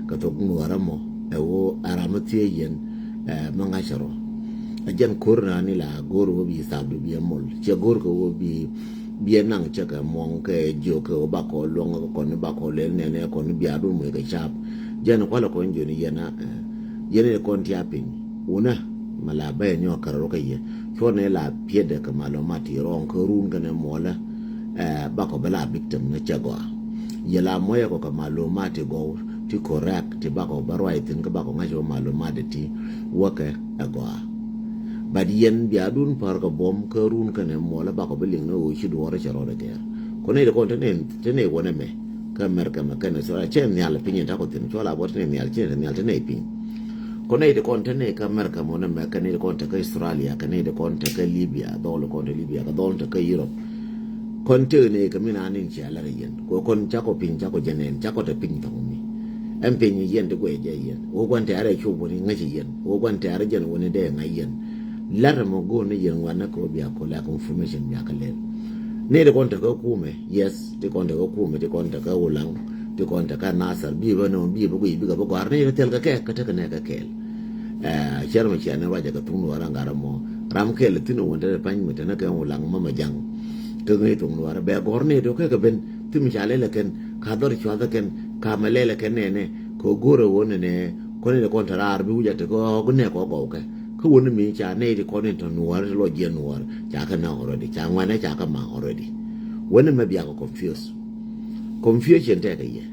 kɛ thok nuɔrɛ mɔ ɛ wo ɛ ram mi thiee yɛn. Ɛ mi ŋa̱c cɛ rɔ ɛ jɛn ko̱r na ni la go̱r wä bi thap du bi ɛ mol cɛ go̱r kɛ wä bi biɛ naŋ cɛ kɛ muɔŋ kɛ jiök kɛ wä bakɔ luɔŋ kɛ kɔn ni bakɔ lɛl nɛnɛ kɔn ni bia dun muc kɛ cap. Jɛn kualɛ kɔn jiön yɛn a ɛ yɛn ni kɔn tia piny wunä. Ma la bɛ nyɔ kar rɔ kɛ yɛ cuɔ ni la piɛdɛ kɛ ma lɔ ma ti rɔŋ kɛ run kɛ ni muɔlɛ. Ɛ bakɔ bɛ la victim ni cɛ gɔa yɛ la muɔyɛ kɔ kɛ ma lɔ ma ti gɔw ti correct ti bakɔ bɛ ruac thin kɛ bakɔ ŋa̱c wä ma lɔ ma ti ti wäkɛ ɛ gɔa. But yɛn bia dun par kɛ buɔm kä run kɛnɛ muɔlä bakɔ bi liŋ ni ɣöö ci duɔɔrä cɛ rɔɔdɛ gɛɛr. Kɔ nɛy ti kɔn te nɛy te nɛy wä nɛmɛ kä America mɛ kɛnɛ Australia cɛ nhial piny in takɔ thin cuɔl a bɔ te nɛy nhial cɛ te nhial te nɛy piny. Kɔ nɛy ti kɔn te nɛy kä America mɔ nɛmɛ kɛ nɛy ti kɔn te kä Australia kɛ nɛy ti kɔn te kä Libya dhɔl kɔn te Libya kɛ dhɔl te kä Europe. Kɔn tëë ni kɛ min an in cia lɛr yɛn kɛ kɔn cakɔ piny cakɔ jɛ nɛn cakɔ tɛ piny thɔŋ mi. Ɛn piny yɛn ti guɛc jɛ yɛn wä guan tɛɛrɛ cop wä ni ŋäc yɛn wä guan tɛɛrɛ jɛn wä ni dee ŋa̱c yɛn. Lɛr mɔ go̱o̱n ni yɛn ŋuan ni kɛ wä bia kɔ lɛk information bia kɛ lɛl. Ni ti kɔn tɛ kä kumɛ yes ti kɔn tɛ kä kumɛ ti kɔn tɛ kä wulaŋ ti kɔn tɛ kä nasar bi bä nɔ bi bä guic bi kɛ bä gɔar ni ti thil kɛ kɛ kɛ tekɛ nɛ kɛ kɛɛl. Ɛ cɛr mɛ cia ni ruacɛ kɛ thuŋ nuɔrä ŋa̱rä mɔ ram kɛl thin wun te pany mɛ te ni kɛ wulaŋ mɛ mɛ jaŋ. Kä ŋäc thuŋ nuɔrä bɛ gɔr ni to kɛ kɛ ben thim ca lɛl kɛn ka dhɔr cuath kɛn ka mɛ lɛl kɛn nɛnɛ kɛ go̱rɛ wun nɛnɛ kɔn ni kɔn te raar bi wi̱c a te kɛ ɣɔk nɛ kɔ gɔw kɛ kä wun mi ca nɛy ti kɔn ni tɔ nuɔrä ti lɔ jiɛ nuɔrä ca kɛ naŋ already ca ŋuanɛ ca kɛ maŋ already. Wun ni mɛ bia kɛ confuse. Confusion tɛkɛ yɛ.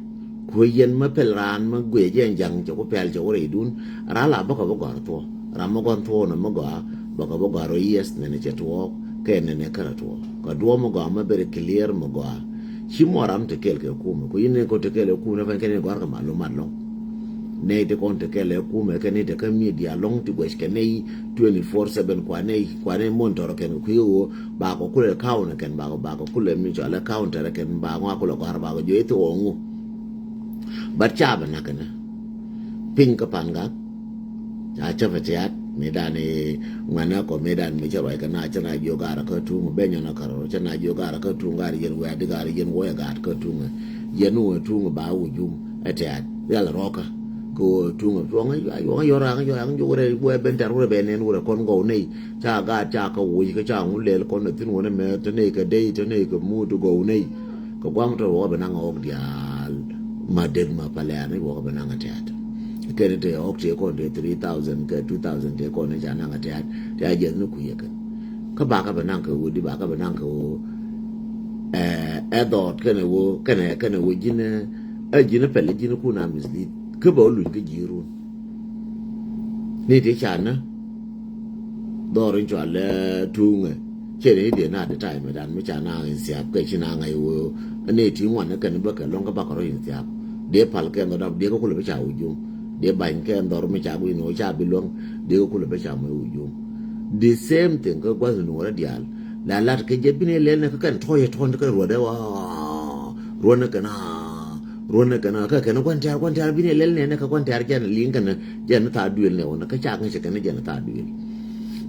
Kuɛ yɛn mä pɛl raan mä guiɛ jɛ ɛn ja̱ŋ cɛ ku pɛl cɛ wä rɛydun. Ram la bäkɛ bä gɔ̱r thuɔ̱k ram mä gɔ̱n thuɔ̱k nɔ mä gɔaa bäkɛ bä gɔ̱r rɔ yieth nɛnɛ cɛ tuɔɔk kɛ nɛnɛ kärɛ tuɔɔk kɛ duɔ̱ɔ̱p mä gɔaa mä beri clear mä gɔaa. Ci mɔ ram te kɛɛl kɛ kumɛ ku yɛn ni kɔn te kɛɛl kɛ kumɛ pɛn kɛn ni gɔ̱r kɛ malumat lɔŋ. Nɛy ti kɔn te kɛɛl kɛ kumɛ kɛn ni te kä media lɔŋ ti guɛc kɛ nɛy twenty four seven kua nɛy kua nɛy monitor kɛn kɛ kui̱ ɣöö ba kɔ kulɛ kaunɛ kɛn ba kɔ ba kɔ kulɛ mi cɔalɛ kaunɛ tɛrɛ kɛn ba ŋɔ a kulɛ gɔ̱a̱r ba kɔ juɔc i̱ thok ɔ ŋu. Bat ca bɛ nak kɛnɛ piny kä pan gak. Ca cä bɛ tiat mi dan i̱ ŋuɛnɛ kɔ mi dan mi cä ruac kɛ na cä na jiök gaarä kä tuŋ bɛ nyɔnɛ kärɔ cä na jiök gaarä kä tuŋ gaarä yɛn wɛɛt di gaarä yɛn wä ɛ gaat kä tuŋ. Yɛn wä tuŋ ba wä jum ɛ tiat rial rɔkä. Kɛ wä tuŋ tuɔŋ yuɔŋ yɔr aŋ yɔr aŋ jok rɛ wä ben tɛr wä ben nɛn wä kɔn gɔw nɛy. Ca gaat ca kä woc kä ca ŋun lɛl kɔn ɛ thin wä nɛ mɛ te nɛy kɛ dey te nɛy kɛ muut gɔw nɛy. Kɛ guam tɔ wä bɛ naŋ ɣɔk diaal ma det ma palɛɛr ni wä bɛ naŋ ɛ tɛt. Kɛn te ɣɔk te kɔn te three thousand kɛ two thousand te kɔn ni ca naŋ ɛ tɛt te a jiɛth ni kui̱ ɛ kɛn. Kä ba kä bɛ naŋ kɛ wä di ba kä bɛ naŋ kɛ wä ɛ ɛ dhɔt kɛn ɛ wä kɛn ɛ kɛn ɛ wä ji̱n ɛ Ɛ ji̱n pɛl ji̱n kun a mislead. Kä bɛ wä luny kä ji̱ run. Ni ti ca nä. Dhɔr in cɔal ɛ tuŋɛ. Cɛ ni diɛ na di time dan mi ca na in siap kɛ ci na ŋa̱c wee. Ni ti ŋuan kɛn bä kɛ lɔŋ kä bakɛ rɔ in siap. Diɛ pal kɛn dhɔr dap diɛ kä kulɛ bi ca wujum. Diɛ bany kɛn dhɔr mi ca guic ni wä ca bi luäŋ. Diɛ kä kulɛ bi ca mɛ wujum. The same thing kä gua̱th ni wä rɛ dial. La lat kɛ jɛ bi ni lɛl ni kä kɛn tɔyɛ tɔn kɛ ruɔdɛ wa. Ruɔdɛ kɛn a. Ruɔ̱n ni kɛn kä kɛn gua̱n tɛ̈r gua̱n tɛ̈r bi ni lɛl nɛnɛ kä gua̱n tɛ̈r jɛn liŋ kɛn jɛn thaak duël nɛ wä ni kä ca ŋäcɛ kɛn jɛn thaak duël.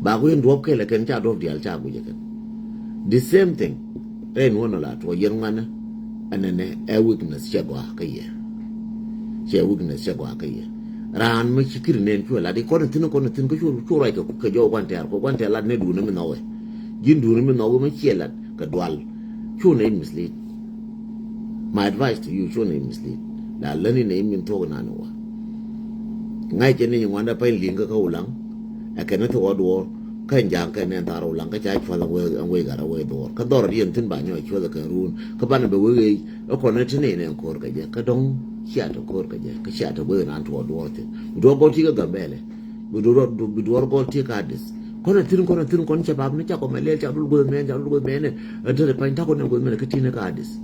Ba ku yɛn duɔ̱p kɛlɛ kɛn ca duɔ̱p diaal ca guicɛ kɛn. The same thing. Rɛy nuɔ̱n la tuɔ yɛn ŋuanɛ. Ɛnɛnɛ ɛ weakness cɛ gɔaa kä yɛ. Cɛ weakness cɛ gɔaa kä yɛ. Raan mi ci kiri nɛn cuɛ lat i̱ kɔn thi̱n kɔn thi̱n kä cu cu ruac kɛ jɔw gua̱n tɛ̈r kɛ gua̱n tɛ̈r lat ni duuni mi nhɔwɛ. Ji̱n duuni mi nhɔwɛ mi ciɛ lat kɛ dual. Cu nɛ mislead. My advice to you, cu nɛ mislead. La läni nɛ min thuɔk nani wa. Ŋa̱c kɛ ni ŋuanda pany liŋ kä ulaŋ. Ɛ kɛn ni thuɔk duɔr. Kä ja̱a̱ŋ kɛn ni thar ulaŋ kä ca cual ɛ wei gar ɛ wei duɔr. Kä dhɔr diɛn thin ba nyɔ cual ɛ kɛn run. Kä banɛ bɛ wei ɛ kɔn ni tini nɛ ko̱r kɛ jɛ. Kä dɔŋ cia te ko̱r kɛ jɛ. Kä cia te wei nan thuɔk duɔr thin. Duɔr gɔl ti kä Gambɛlɛ. Bi duɔr, bi duɔr gɔl ti kä Adis. Kɔn a thi̱n kɔn a thi̱n kɔn cɛ bap ni ca kɔmɛ lɛl ca dul gueth mɛn ca dul gueth mɛn ni. Ɛn te de pany takɔ ni gueth mɛn kä ti̱n kä Adis.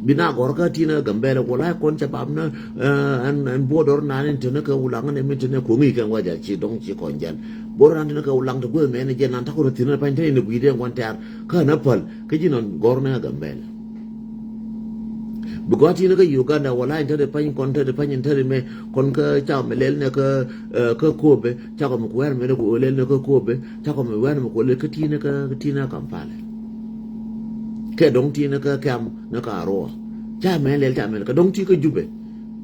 Bi na gɔr kä ti̱n kä Gambɛlɛ wala kɔn cɛ bap ni ɛn ɛn buɔdɔr na ni te ni kä ulaŋ ni mi te ni koŋi kɛ ŋuac a ci dɔŋ ci kɔn jɛl. Buɔdɔr na te ni kä ulaŋ te gueth mɛn ni jɛ nan takɔ ni thi̱n ni pany te ni gui̱dɛ ŋuan tɛr kä na päl kä ji̱ nɔn gɔr ni kä Gambɛlɛ. Bi gɔaa ti̱n kä Uganda wala in te de pany kɔn te de pany in te de mɛ kɔn kä ca mɛ lɛl ni kä kä Kobe ca kɔ mɛ kuɛɛr mɛ ni ku lɛl ni kä Kobe ca kɔ mɛ wɛɛr mɛ ku lɛl kä ti̱n kä ti̱n kä Kampala. Kɛ dɔŋ ti̱n kä kɛm ni kä Arua ca mɛ lɛl ca mɛ lɛl kä dɔŋ ti̱n kä Jubɛ.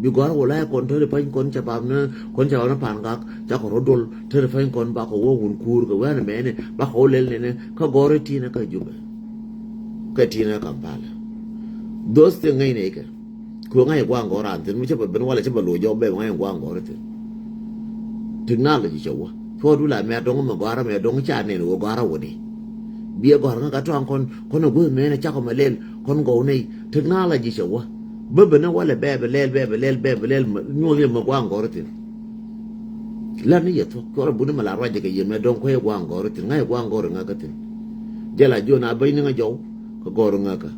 Bi gɔaa wala kɔn te de pany kɔn ca bap ni kɔn ca bap ni pan gak ca kɔ rɔ dol te de pany kɔn bakɔ wä wun kuur kɛ wɛɛr mɛ ni bakɔ wä lɛl ni ni kä gɔr ti̱n kä Jubɛ. Kɛ ti̱n kä Kampala. Those thing ŋäcnɛ ikɛ. Kɛ ŋa̱c gua̱a̱ŋ gɔ̱r an thi̱n mi cä bɛ ben walɛ cä bɛ lo̱c jɔk bɛ ŋa̱c gua̱a̱ŋ gɔ̱r thi̱n. Technology cɛ wä. Cuɔ du la mɛ dɔŋ mɛ gɔ̱r mɛ dɔŋ ca nɛn wä gɔ̱r wä ni. Biɛ gɔ̱r ŋä ka tɔŋ kɔn kɔn a guäth mɛ ni cakɔ mɛ lɛl kɔn gɔw nɛy. Technology cɛ wä. Bä ben ni walɛ bɛ bɛ lɛl bɛ bɛ lɛl bɛ bɛ lɛl nyuɔth yɛ mɛ gua̱a̱ŋ gɔ̱r thi̱n. Lat ni yɛ thuɔ̱k cuɔrɛ buni mɛ la ruacɛ kɛ yɛ mɛ dɔ̱ŋ kuɛ yɛ gua̱a̱ŋ gɔ̱r thi̱n ŋa̱c yɛ gua̱a̱ŋ gɔ̱r ŋa̱ kä thi̱n. Jɛ la jiɔn a bäny ni ŋa̱ jɔw kä gɔ̱r ŋa̱ kä.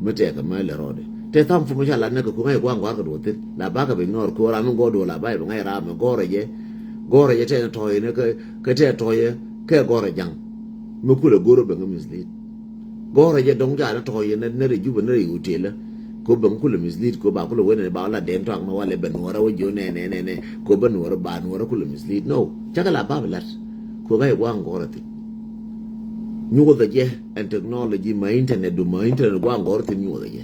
Mi tɛɛkɛ mɛ lɛ rɔɔdɛ tɛ tham fu mi ca lat ni kɛ ku ŋa̱c yɛ gua̱a̱ŋ gɔ̱r kɛ duɔth thi̱n la bakɛ bi nɔɔr kuɔr ram mi gɔ̱r duɔth la bakɛ bi ŋa̱c ram mi gɔ̱r ɛ jɛ. Gɔ̱r ɛ jɛ tɛ ni tɔ̱ɔ̱c ni kɛ tɛ tɔ̱ɔ̱c ɛ kɛ gɔ̱r ɛ ja̱ŋ. Mi kulɛ go̱r ɛ bɛ ŋa̱ mislead. Gɔ̱rä jɛ dɔ̱ŋ ca ni tɔ̱ yɛ nɛ nɛ rɛ Jubɛ nɛ rɛ hotel. Ko bäŋ kulɛ mislead ko ba kulɛ wen ba la den tɔak ni walɛ bɛ nuɔrä wä jiö nɛ nɛ nɛ nɛ ko bä nuɔrä ba nuɔrä kulɛ mislead no. Cakɛ la ba bi lat ko ŋa̱c gua̱a̱ŋ gɔ̱rä thi̱n. Nyuɔthɛ jɛ ɛn technology ma internet du ma internet gua̱a̱ŋ gɔ̱rä thi̱n nyuɔthɛ jɛ.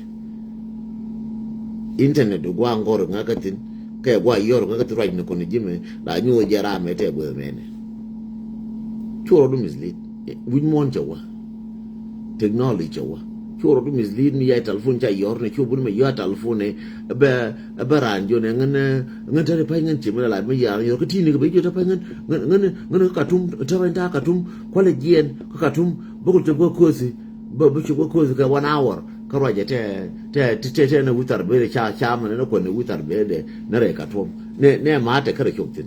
Internet du gua̱a̱ŋ gɔ̱rä ŋa̱kä thi̱n kɛ gua̱a̱ yɔr ŋa̱kä thi̱n ruac ni kɔn ji̱ mɛ la nyuɔthɛ jɛ ram mɛ tɛ gueth mɛnɛ. Cuɔrɔ du mislead wi̱c muɔ̱ɔ̱n cɛ wä. Technology cɛ wä. Cu rɔ du mislead mi yai telephone ca yɔr ni cu bun mi yɔa telephone ni. Bɛ bɛ ran jɔ ni ŋän ŋän tɛri pay ŋän ci mi la mi yar yɔr kä tini kä bɛ jɔ tɛri pay ŋän ŋän ŋän ŋän kä Katum tɛri pay ta Katum kualɛ jiɛn kä Katum bä kul cɛ guä kosi. Bä bä cɛ guä kosi kɛ one hour kä ruacɛ tɛ tɛ tɛ tɛ ni wi̱thar bɛ ca ca mi ni kuɛ ni wi̱thar bɛ dɛ ni rɛ Katum ni ni ma tɛ kärɛ cop thin.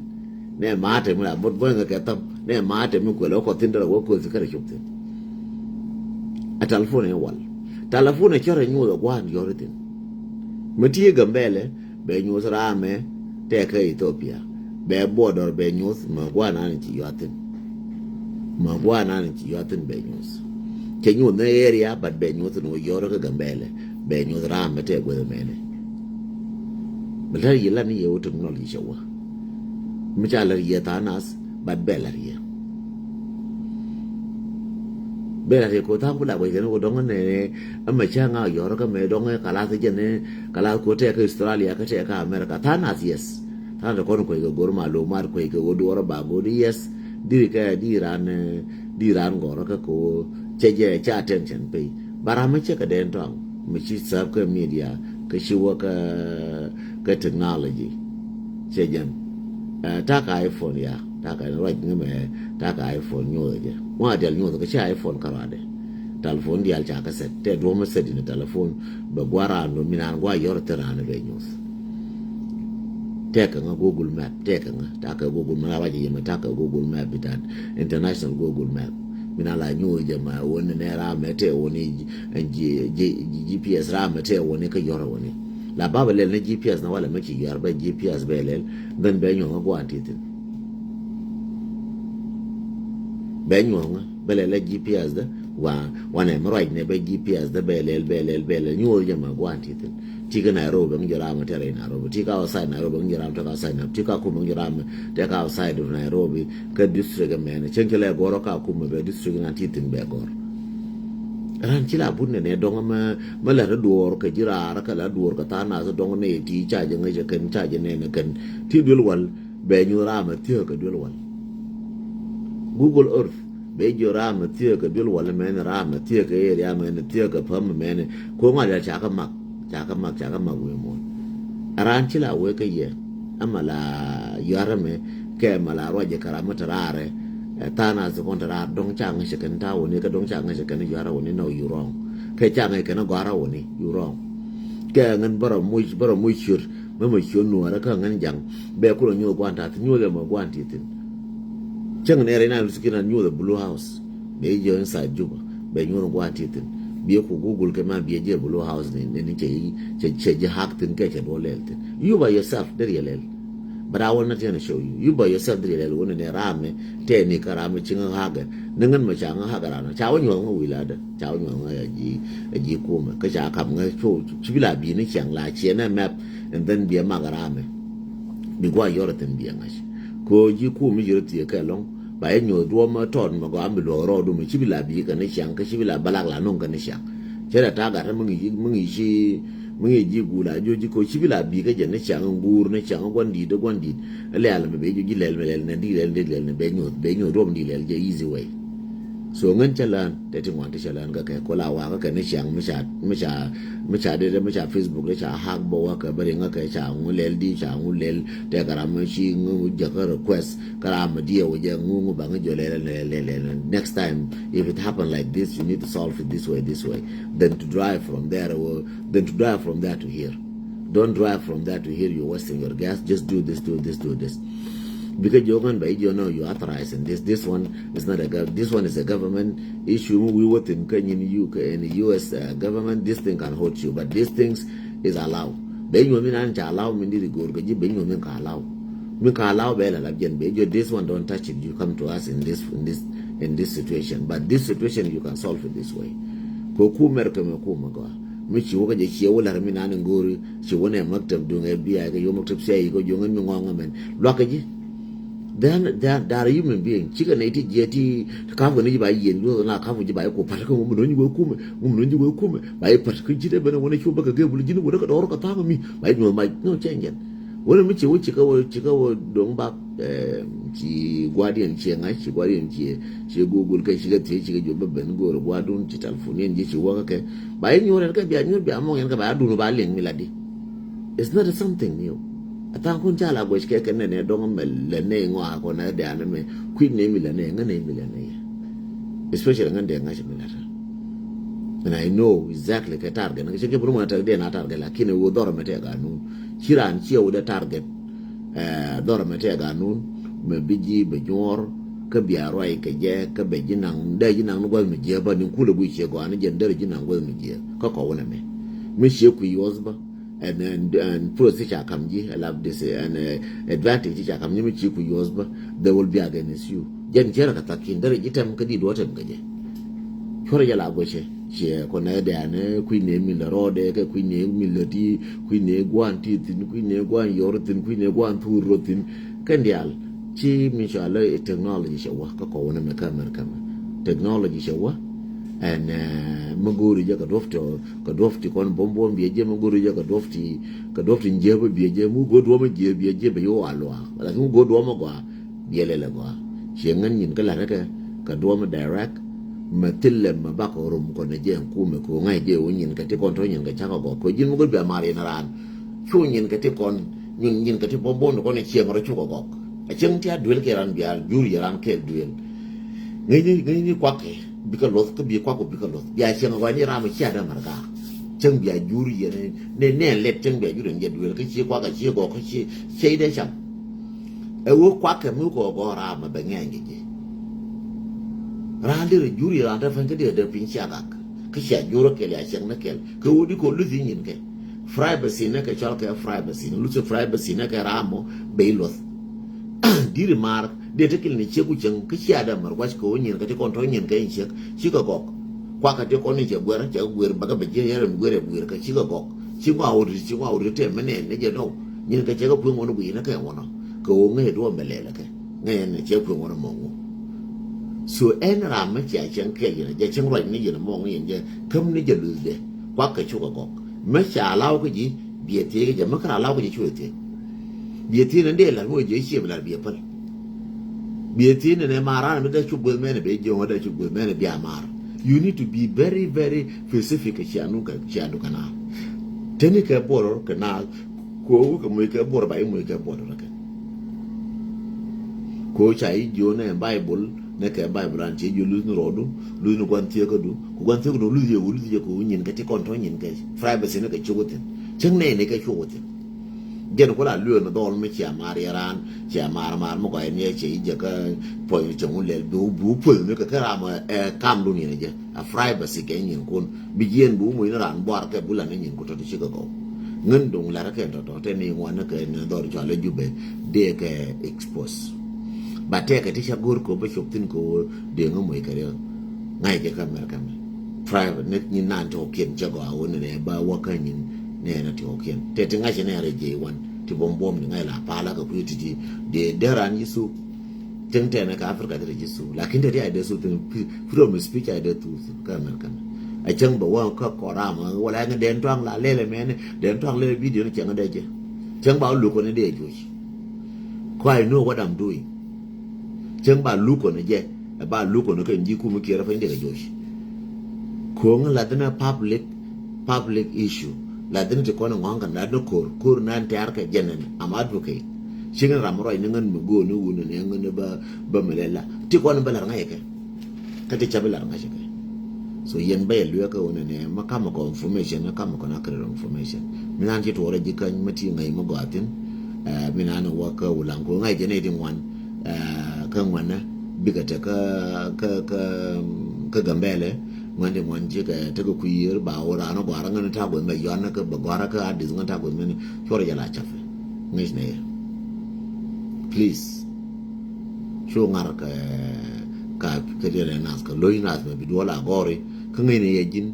Nɛ maatɛ mi la bot bɔny kɛ kɛ thäm nɛ maatɛ mi kuɛl wä kɔth thin därɛ wä kuɛl thi kärɛ cop thin. A telephone in wal telephone in cɔrɛ nyuuth a gua̱a̱n yɔri thin. Mi ti Gambɛlɛ bɛ nyuuth raamɛ tɛɛkä Ethiopia bɛ border bɛ nyuuth mɛ gua̱a̱n an in ci yɔa thin. Mɛ gua̱a̱n an in ci yɔa thin bɛ nyuuth. Cɛ nyuuth ni area but bɛ nyuuth ni wä yɔri kä Gambɛlɛ bɛ nyuuth raamɛ tɛɛ guɛth mɛnɛ. Bɛ lär yɛ lan ni yɛ wä technology cɛ wä. Mi ca lär yɛ tha̱a̱ŋ nath but bɛ lär yɛ. Bɛ lär yɛ ko tha̱a̱ŋ ku la guɛc kɛn ko dɔŋ nɛ ɛmɛ cä ŋa yɔr kä mɛ dɔŋ ɛ kalath jɛn ɛ kalath ko tɛk kä Australia kä tɛk kä America tha̱a̱ŋ nath yes. Tha̱a̱ŋ te kɔn kuec kɛ go̱r ma lo̱o̱ mar kuec kɛ wä duɔrä ba go̱r yes. Diri kɛ di ran di ran gɔrä kä ko cɛ jɛ ca attention pay. Bara mi cɛ kɛ den tɔŋ mi ci sap kä media kä ci wä kä kä technology. Cɛ jɛn takä iPhone ya takä ruac ŋi mɛ takä iPhone nyuɔth jɛ ŋuan dial nyuɔth kä ci iPhone kä ruadɛ. Telephone diaal ca kä set. Tɛ duɔ̱m ɛ set in telephone. Bɛ gua̱r raan duɔ̱m mi naan gua̱r yɔr thil raan bɛ nyuth. Tɛkɛ ŋä Google Map, tɛkɛ ŋä, tɛkɛ Google Map, ruacɛ yɛ mɛ tɛkɛ Google Map bitat, international Google Map. Mi na la nyuur jɛ ma wä ni nɛ ram mɛ tɛ wä ni G P S ram mɛ tɛ wä ni kä yɔr wä ni. La ba bɛ lɛl ni G P S na walɛ mɛ ci yɔr bɛ G P S bɛ lɛl, then bɛ nyuɔ̱ŋ ŋä guan ti thin. Bɛ nyuɔ̱ŋ ŋä bɛ lɛl ni G P S dɛ wa wanɛ mɛ ruac nɛ bɛ G P S dɛ bɛ lɛl bɛ lɛl bɛ lɛl nyuur jɛ ma guan ti thin. Ti kä Nairobi bɛ ŋä jɛ ram mɛ tɛ rɛ Nairobi. Ti kä outside Nairobi bɛ ŋä jɛ ram tɛ kä outside Nairobi. Ti kä Kumɛ ŋä jɛ ram mɛ tɛ kä outside of Nairobi. Kä district mɛn cieŋ ci lɛ gɔr kä Kumɛ bɛ district nan ti thin bɛ gɔr. Ran ci la but nɛ nɛ dɔŋ mɛ mɛ lɛ rɛ duɔr kɛ ji̱ raar kɛ la duɔr kɛ tha̱a̱ŋ nath dɔŋ nɛ ti ca jɛ ŋäc kɛn ca jɛ nɛ nɛ kɛn ti duel wal bɛ nyuth ram mɛ thiek kɛ duel wal. Google Earth bɛ jiɔ ram mɛ thiek kɛ duel wal mɛn ram mɛ thiek kɛ area mɛn thiek kɛ päm mɛn ko ŋa̱ ca kä mak. Ca kä mak, ca kä mak wi̱i̱ muɔ̱ɔ̱n. Raan ci la wee kä yɛ. Ama la yuarä mɛ kɛ ma la ruacɛ kɛ ram mi te raarɛ. Tha̱a̱ŋ nath kɔn te raar dɔ̱ŋ ca ŋäcɛ kɛn ta̱a̱ wuni kä dɔ̱ŋ ca ŋäcɛ kɛn yuarä wuni, no, you wrong. Kɛ ca ŋäc kɛn gɔ̱a̱rä wuni, you wrong. Kɛ ŋän bärä muc bärä muc ciöt mɛ mɛ ciöt nuɔɔrä kä ŋän jaŋ. Bɛ kulɛ nyuɔth gua̱n ta̱a̱ thi̱n, nyuɔth ɛmɔ gua̱n ti thi̱n. Cäŋ nɛ rɛy na luth ki̱n an nyuɔth ɛ Blue House. Bɛ jiɔ inside Juba bɛ nyuɔth gua̱n ti thi̱n. Biɛ ku Google kɛ ma biɛ jiɛ Blue House ni ni cɛ cɛ cɛ ji̱ hack thi̱n kɛ cɛ duɔ lɛl thi̱n. You by yourself deri yɛ lɛl. But I will not gonna show you. You by yourself deri yɛ lɛl wuni ni ram mi tɛ ni kä ram mi ci ŋä hack. Ni ŋän mɛ ca ŋä hack ram ca wä nyuɔth ŋä wi̱i̱ la dɛ ca wä nyuɔth ŋä a ji̱ a ji̱ kumɛ kä ca kam ŋä cu ci bi la bi ni ciaŋ la ciɛ nɛ map. And then biɛ mak ram mi bi gua̱ yɔr thi̱n biɛ ŋa̱c. Ko ji̱ kumɛ yɔr thiɛ kɛ lɔŋ. Ba yɛ nyuɔth duɔ̱ɔ̱m tɔt mɛ gɔaa mi luɔk rɔɔdu mi ci bi la bi̱i̱ kɛ ni ciaŋ kä ci bi la balak la nuŋ kɛ ni ciaŋ. Cɛ rɛ ta̱a̱ gat mi ŋi̱i̱c mi ŋi̱i̱c ci mi ŋi̱i̱c ji̱ guul a jiɔ ji̱ ko ci bi la bi̱i̱ kɛ jɛ ni ciaŋ ŋuur ni ciaŋ gua̱n di̱i̱t gua̱n di̱i̱t. Lɛ̈ɛ̈l mi ben jiɔ ji̱ lɛl mi lɛl nɛ di̱i̱t lɛl di̱i̱t lɛl ni ben nyuɔth ben nyuɔth duɔ̱ɔ̱m di̱i̱t lɛl jɛ easy way. So ŋän cä lään tɛ ti ŋuan ti cä lään kä kɛ ko la wakä kɛ ni ciaŋ mi ca mi ca mi ca dee mi ca Facebook dee ca hack bä wakä bä riŋä kɛ ca ŋu lɛl di ca ŋu lɛl tɛ kɛ ram mi ci ŋu jäkä request. Kɛ ram mi diɛ wä jɛ ŋu ŋu baŋ jɔ lɛl lɛl lɛl lɛl. Next time if it happen like this you need to solve it this way, this way. Then to drive from there, uh, then to drive from there to here. Don't drive from there to here, you're wasting your gas. Just do this, do this, do this. Because you're going by you know you authorizing this. This one is not a gov. This one is a government issue. We were thinking in U K in the U S uh, government. This thing can hold you, but these things is allowed. Bɛ nyuɔth mi nan ca allow mi diri gor ka ji̱ bɛ nyuɔth mi ka allow. Mi ka allow bɛ la lap jɛn bɛ jɔ this one don't touch it. You come to us in this in this in this situation. But this situation you can solve it this way. Ko ku America mi ku ma gɔa mi ci wä ka jɛ ciɛ wä lar mi nan in gori ci wä nɛ maktab duŋ F B I ka yo maktab C I A ko joŋ mi ŋɔŋ mɛn luak ka ji̱. Then they are, they are human being. Cikɛ nɛy ti jiɛ ti kap kɛ ni ji̱ ba yieen yuɔth na kap kɛ ji̱ ba yi ku pat kä ŋun mi nɔny ji̱ wee kumɛ ŋun mi nɔny ji̱ wee kumɛ ba yi pat kä ji̱ dee ben wä ni cu bä kɛ gee bul ji̱ ni wä ni kɛ dɔɔr kɛ tha̱a̱ŋ mi ba yi nyuɔth mac no cɛ nyɛn. Wä ni mi ci wä ci kä wä ci kä wä do̱ŋ bak ci guardian ciɛ ŋa̱c ci guardian ciɛ ciɛ Google kɛ ci kɛ thiec ci kɛ jiɔ bä ben go̱o̱r guardun ci telephone yɛn jiɛ ci wä kä kɛ ba yi nyuɔth rɛn kɛ bia nyuɔth bia mɔŋ yɛn kɛ ba ya dun ba liŋ mi la di. It's not something new. A tha̱a̱ŋ kun ca la guɛc kɛ kɛ nɛnɛ dɔ̱ŋ mɛ lɛ nɛy ŋɔak kɔ nɛ dɛ̈ɛ̈n mɛ kui̱ nɛy mi lɛ nɛy ŋä nɛy mi lɛ nɛy. Especially ŋä dɛ̈ɛ̈n ŋa̱c mi lɛ tɛ. And I know exactly kɛ target nɛ kɛ cɛ kɛ bun mɔ tɛ dɛ̈ɛ̈n a target lakin ɛ wä dhɔr mɛ tɛ ganun. Ci raan ciɛ wä dɛ target. Dhɔr mɛ tɛ ganun mɛ bi ji̱ bɛ nyuɔr kä bia ruac kɛ jɛ kä bɛ ji̱ naŋ dee ji̱ naŋ ni gua̱th mi jiɛ bä ni kulɛ guic ciɛ gɔaa ni jɛn derɛ ji̱ naŋ gua̱th mi jiɛ kä kɔ wä nɛ mɛ. Mi ciɛ kui̱ yuɔth bä. And, and, and pros ti ca kam ji̱ a lap this and uh, advantage ti ca kam ji̱ mi ci ku yuɔth bä. They will be against you. Jɛn cɛ rɛ ka thakin derɛ ji̱ tɛm kä di duɔ tɛm kä jɛ. Cuɔrɛ jɛ la guɛcɛ ciɛ kɔ nɛ dɛn kui̱ ne mi lɛ rɔɔdɛ kɛ kui̱ ne mi lɛ ti kui̱ ne guan ti thin kui̱ ne guan yɔr thin kui̱ ne guan thur rɔ thin. Kɛn dial ci mi cɔalɛ technology cɛ wä kä kɔ wä nɛ mɛ kä America mɛ technology cɛ wä. And uh, mi go̱o̱ri jɛ kɛ duɔf tɔ kɛ duɔp ti kɔn buɔ̱m buɔ̱m biɛ jiɛ mi go̱r jɛ kɛ duɔp ti kɛ duɔp ti jiɛ bä biɛ jiɛ mi go̱r duɔp mi jiɛ biɛ jiɛ bɛ yo̱o̱ a luaak lakin mi go̱r duɔp mi gɔaa biɛ lɛl ɛ gɔaa. Ciɛ ŋän nyin kä la̱t kɛ kɛ duɔp mi direct mɛ thilɛ mɛ bakɔ rum kɔn ɛ jɛ ɛn kumɛ kɛ ɣöö ŋa̱c jɛ ɣöö nyin kɛ ti kɔn tɔ̱ nyin kɛ cakɔ gɔk kɛ ji̱n mi go̱r bia mar yɛn raan. Cu nyin kɛ ti kɔn nyin nyin kɛ ti buɔ̱m buɔ̱m ni kɔn ɛ cieŋ rɔ cukɛ gɔk. Ɛ cieŋ ti a duel kɛ raan bia jur yɛ raan kɛɛl duel. Ŋäcni ŋäcni kuak kɛ bikɛ luɔth kä bi kuak kɔ bikɛ luɔth. Bia cieŋ ɛ gɔaa ni ram cia dee mɛr gaak. Cäŋ bia jur yɛn ni nɛn lɛt cäŋ bia jur yɛn jɛ duel kä ci kuak ɛ ci gɔk kä ci ci dee cam. Ɛ wä kuak kɛ mi kɔ gɔɔ ram ɛ bɛ ŋɛny kɛ ji̱. Raan derɛ jur yɛ raan te pɛn kä derɛ dee piny cia gak. Kä cia jur kɛl ya cieŋ ni kɛl kɛ wä di kɔ luth i̱ nyin kɛ. Privacy ni kɛ cɔl kɛ privacy ni luth privacy ni kɛ ram mɔ bɛ i̱ luɔth. Diri maar dee te kil ni ciek ku cieŋ kä cia dee mɛr guac kɛ wä nyin kɛ ti kɔn tɔ nyin kɛ in ciek ci kɛ gɔk. Kuak kɛ ti kɔn in cɛ guer cɛ guer bɛ kɛ bɛ jiɛ yɛrɛ mi guer ɛ guer kɛ ci kɛ gɔk. Ci ŋua wut ci ŋua wut te mɛ nɛn ni jɛ dɔw nyin kɛ cɛ kɛ kueŋ wä ni guiy ni kɛ wä nɔ kɛ wä ŋäc duɔ mɛ lɛlɛ kɛ. Ŋäc ɛn cɛ kueŋ wä ni mɔŋ wä. So ɛn ram mɛ cia cieŋ kɛ yɛn jɛ cieŋ ruac ni yɛn mɔŋ yɛn jɛ käm ni jɛ luth dɛ kuak kɛ cuk kɛ gɔk. Mɛ cia law kɛ ji̱ biɛ thiec kɛ jɛ mɛ kɛ ra law kɛ ji̱ cuɛ thiec. Biɛ thiec ni dee lar mi wä jiɛ ciɛ mi lar biɛ päl. Biɛ thiec ni nɛ maar ran mi dee cuk gueth mɛn bɛ jiɛ wä dee cuk gueth mɛn bia maar. You need to be very very specific kɛ cia nu kɛ cia nu kɛ naar. Teni kɛ buɔr kɛ naar. Ko wä kɛ moc kɛ buɔr ba i̱ moc kɛ buɔr rɛ kɛ. Ko ca i̱ jiö nɛ Bible nɛ kɛ Bible an ci jiö luth ni rɔɔdu luth ni gua̱n thiekädu ku gua̱n thiekädu luth yɛ wä luth yɛ ko wä nyin kɛ ti kɔn tɔ nyin kɛ privacy ni kɛ cuk wä thin. Cäŋ nɛ ni kɛ cuk wä thin. Jɛn ku la lueer ni dhɔl mi cia maar yɛ raan cia maar maar mi gɔaa yɛ ni ɛ cɛ i̱ jɛ kä puɔ̱ny ni cäŋ wun lɛl bi wä bi wä puɔ̱ny ni kɛ kä ram ɛ kamdun yɛn jɛ. A privacy kɛ nyinkun bi jiɛn bi wä moc ni raan buar kɛ bulan ni nyinku tɔt cikɛ gɔw. Ŋän do̱ŋ lar kɛ tɔtɔ te ni ŋuan ni kɛ ni dhɔr cɔal ɛ Jubɛ dee kɛ expose. Ba tɛkɛ ti ca go̱r kɛ wä bä cop thin kɛ wä dee ŋä moc kɛ riɛk. Ŋa̱c jɛ kä America mi private ni nyin naan ti kɔkiɛn cɛ gɔaa wä ni nɛ ba wä kä nyin nɛ na ti kɔkiɛn tɛ ti ŋa̱c nɛ rɛ jɛ wan ti buɔm buɔm ni ŋa̱c la pala kɛ kui̱ ti ti dee dee ran yi thuk. Tiŋ tɛnɛ kä Africa ti rɛ ji̱ thuk lakin tɛ ti a dee thuk thi̱n freedom of speech a dee thuk thi̱n kä America ni. A cäŋ bɛ wä kä kɔram wala ŋä den tuaŋ la lɛlɛ mɛni den tuaŋ lɛlɛ video ni cäŋ dee jɛ. Cäŋ ba luk kɔni dee juɔc. Kɔ I know what I'm doing. Cäŋ ba luk kɔni jɛ ɛ ba luk kɔni kɛ ji̱ kum kiɛrɛ piny dee kɛ juɔc. Ko̱ŋ la thin a public public issue. La thin ti kɔn ŋɔ̱ŋ kɛ la thin ko̱r ko̱r nan tɛ̈r kɛ jɛn ɛn am advocate. Cieŋ in ram ruac ni ŋän mi go̱o̱r ni wun ni ŋän ni bä bä mi lɛ la ti kɔn bä lar ŋa̱c kɛ. Kä ti ca bi lar ŋa̱c kɛ. So yɛn bä yɛ lueek kä wun ni ma kamɛ kɔ information ni kamɛ kɔn a kɛ information. Mi nan ci tuɔrɛ ji̱ käny ma ti ŋäc ma gɔaa thin. Ɛ mi nan wä kä wulaŋ ko ŋa̱c jɛ ni ti ŋuan. Ɛ kä ŋuan ni bikɛ te kä kä kä kä Gambɛlɛ. Ŋuan di ŋuan ci kɛ tekɛ kui̱ yiër ba wä raan gua̱a̱r ŋän ta̱a̱ guäth mɛ yɔn kɛ bɛ gɔ̱a̱r kä adith ŋän ta̱a̱ guäth mɛn cuɔr jɛ la cath. Ŋäc nɛ yɛ. Please. Cu ŋa̱r kɛ ka kɛ diɛn ɛ nath kɛ lo̱c nath mɛ bi duɔl a gɔ̱ri kä ŋäc nɛ yɛ ji̱n.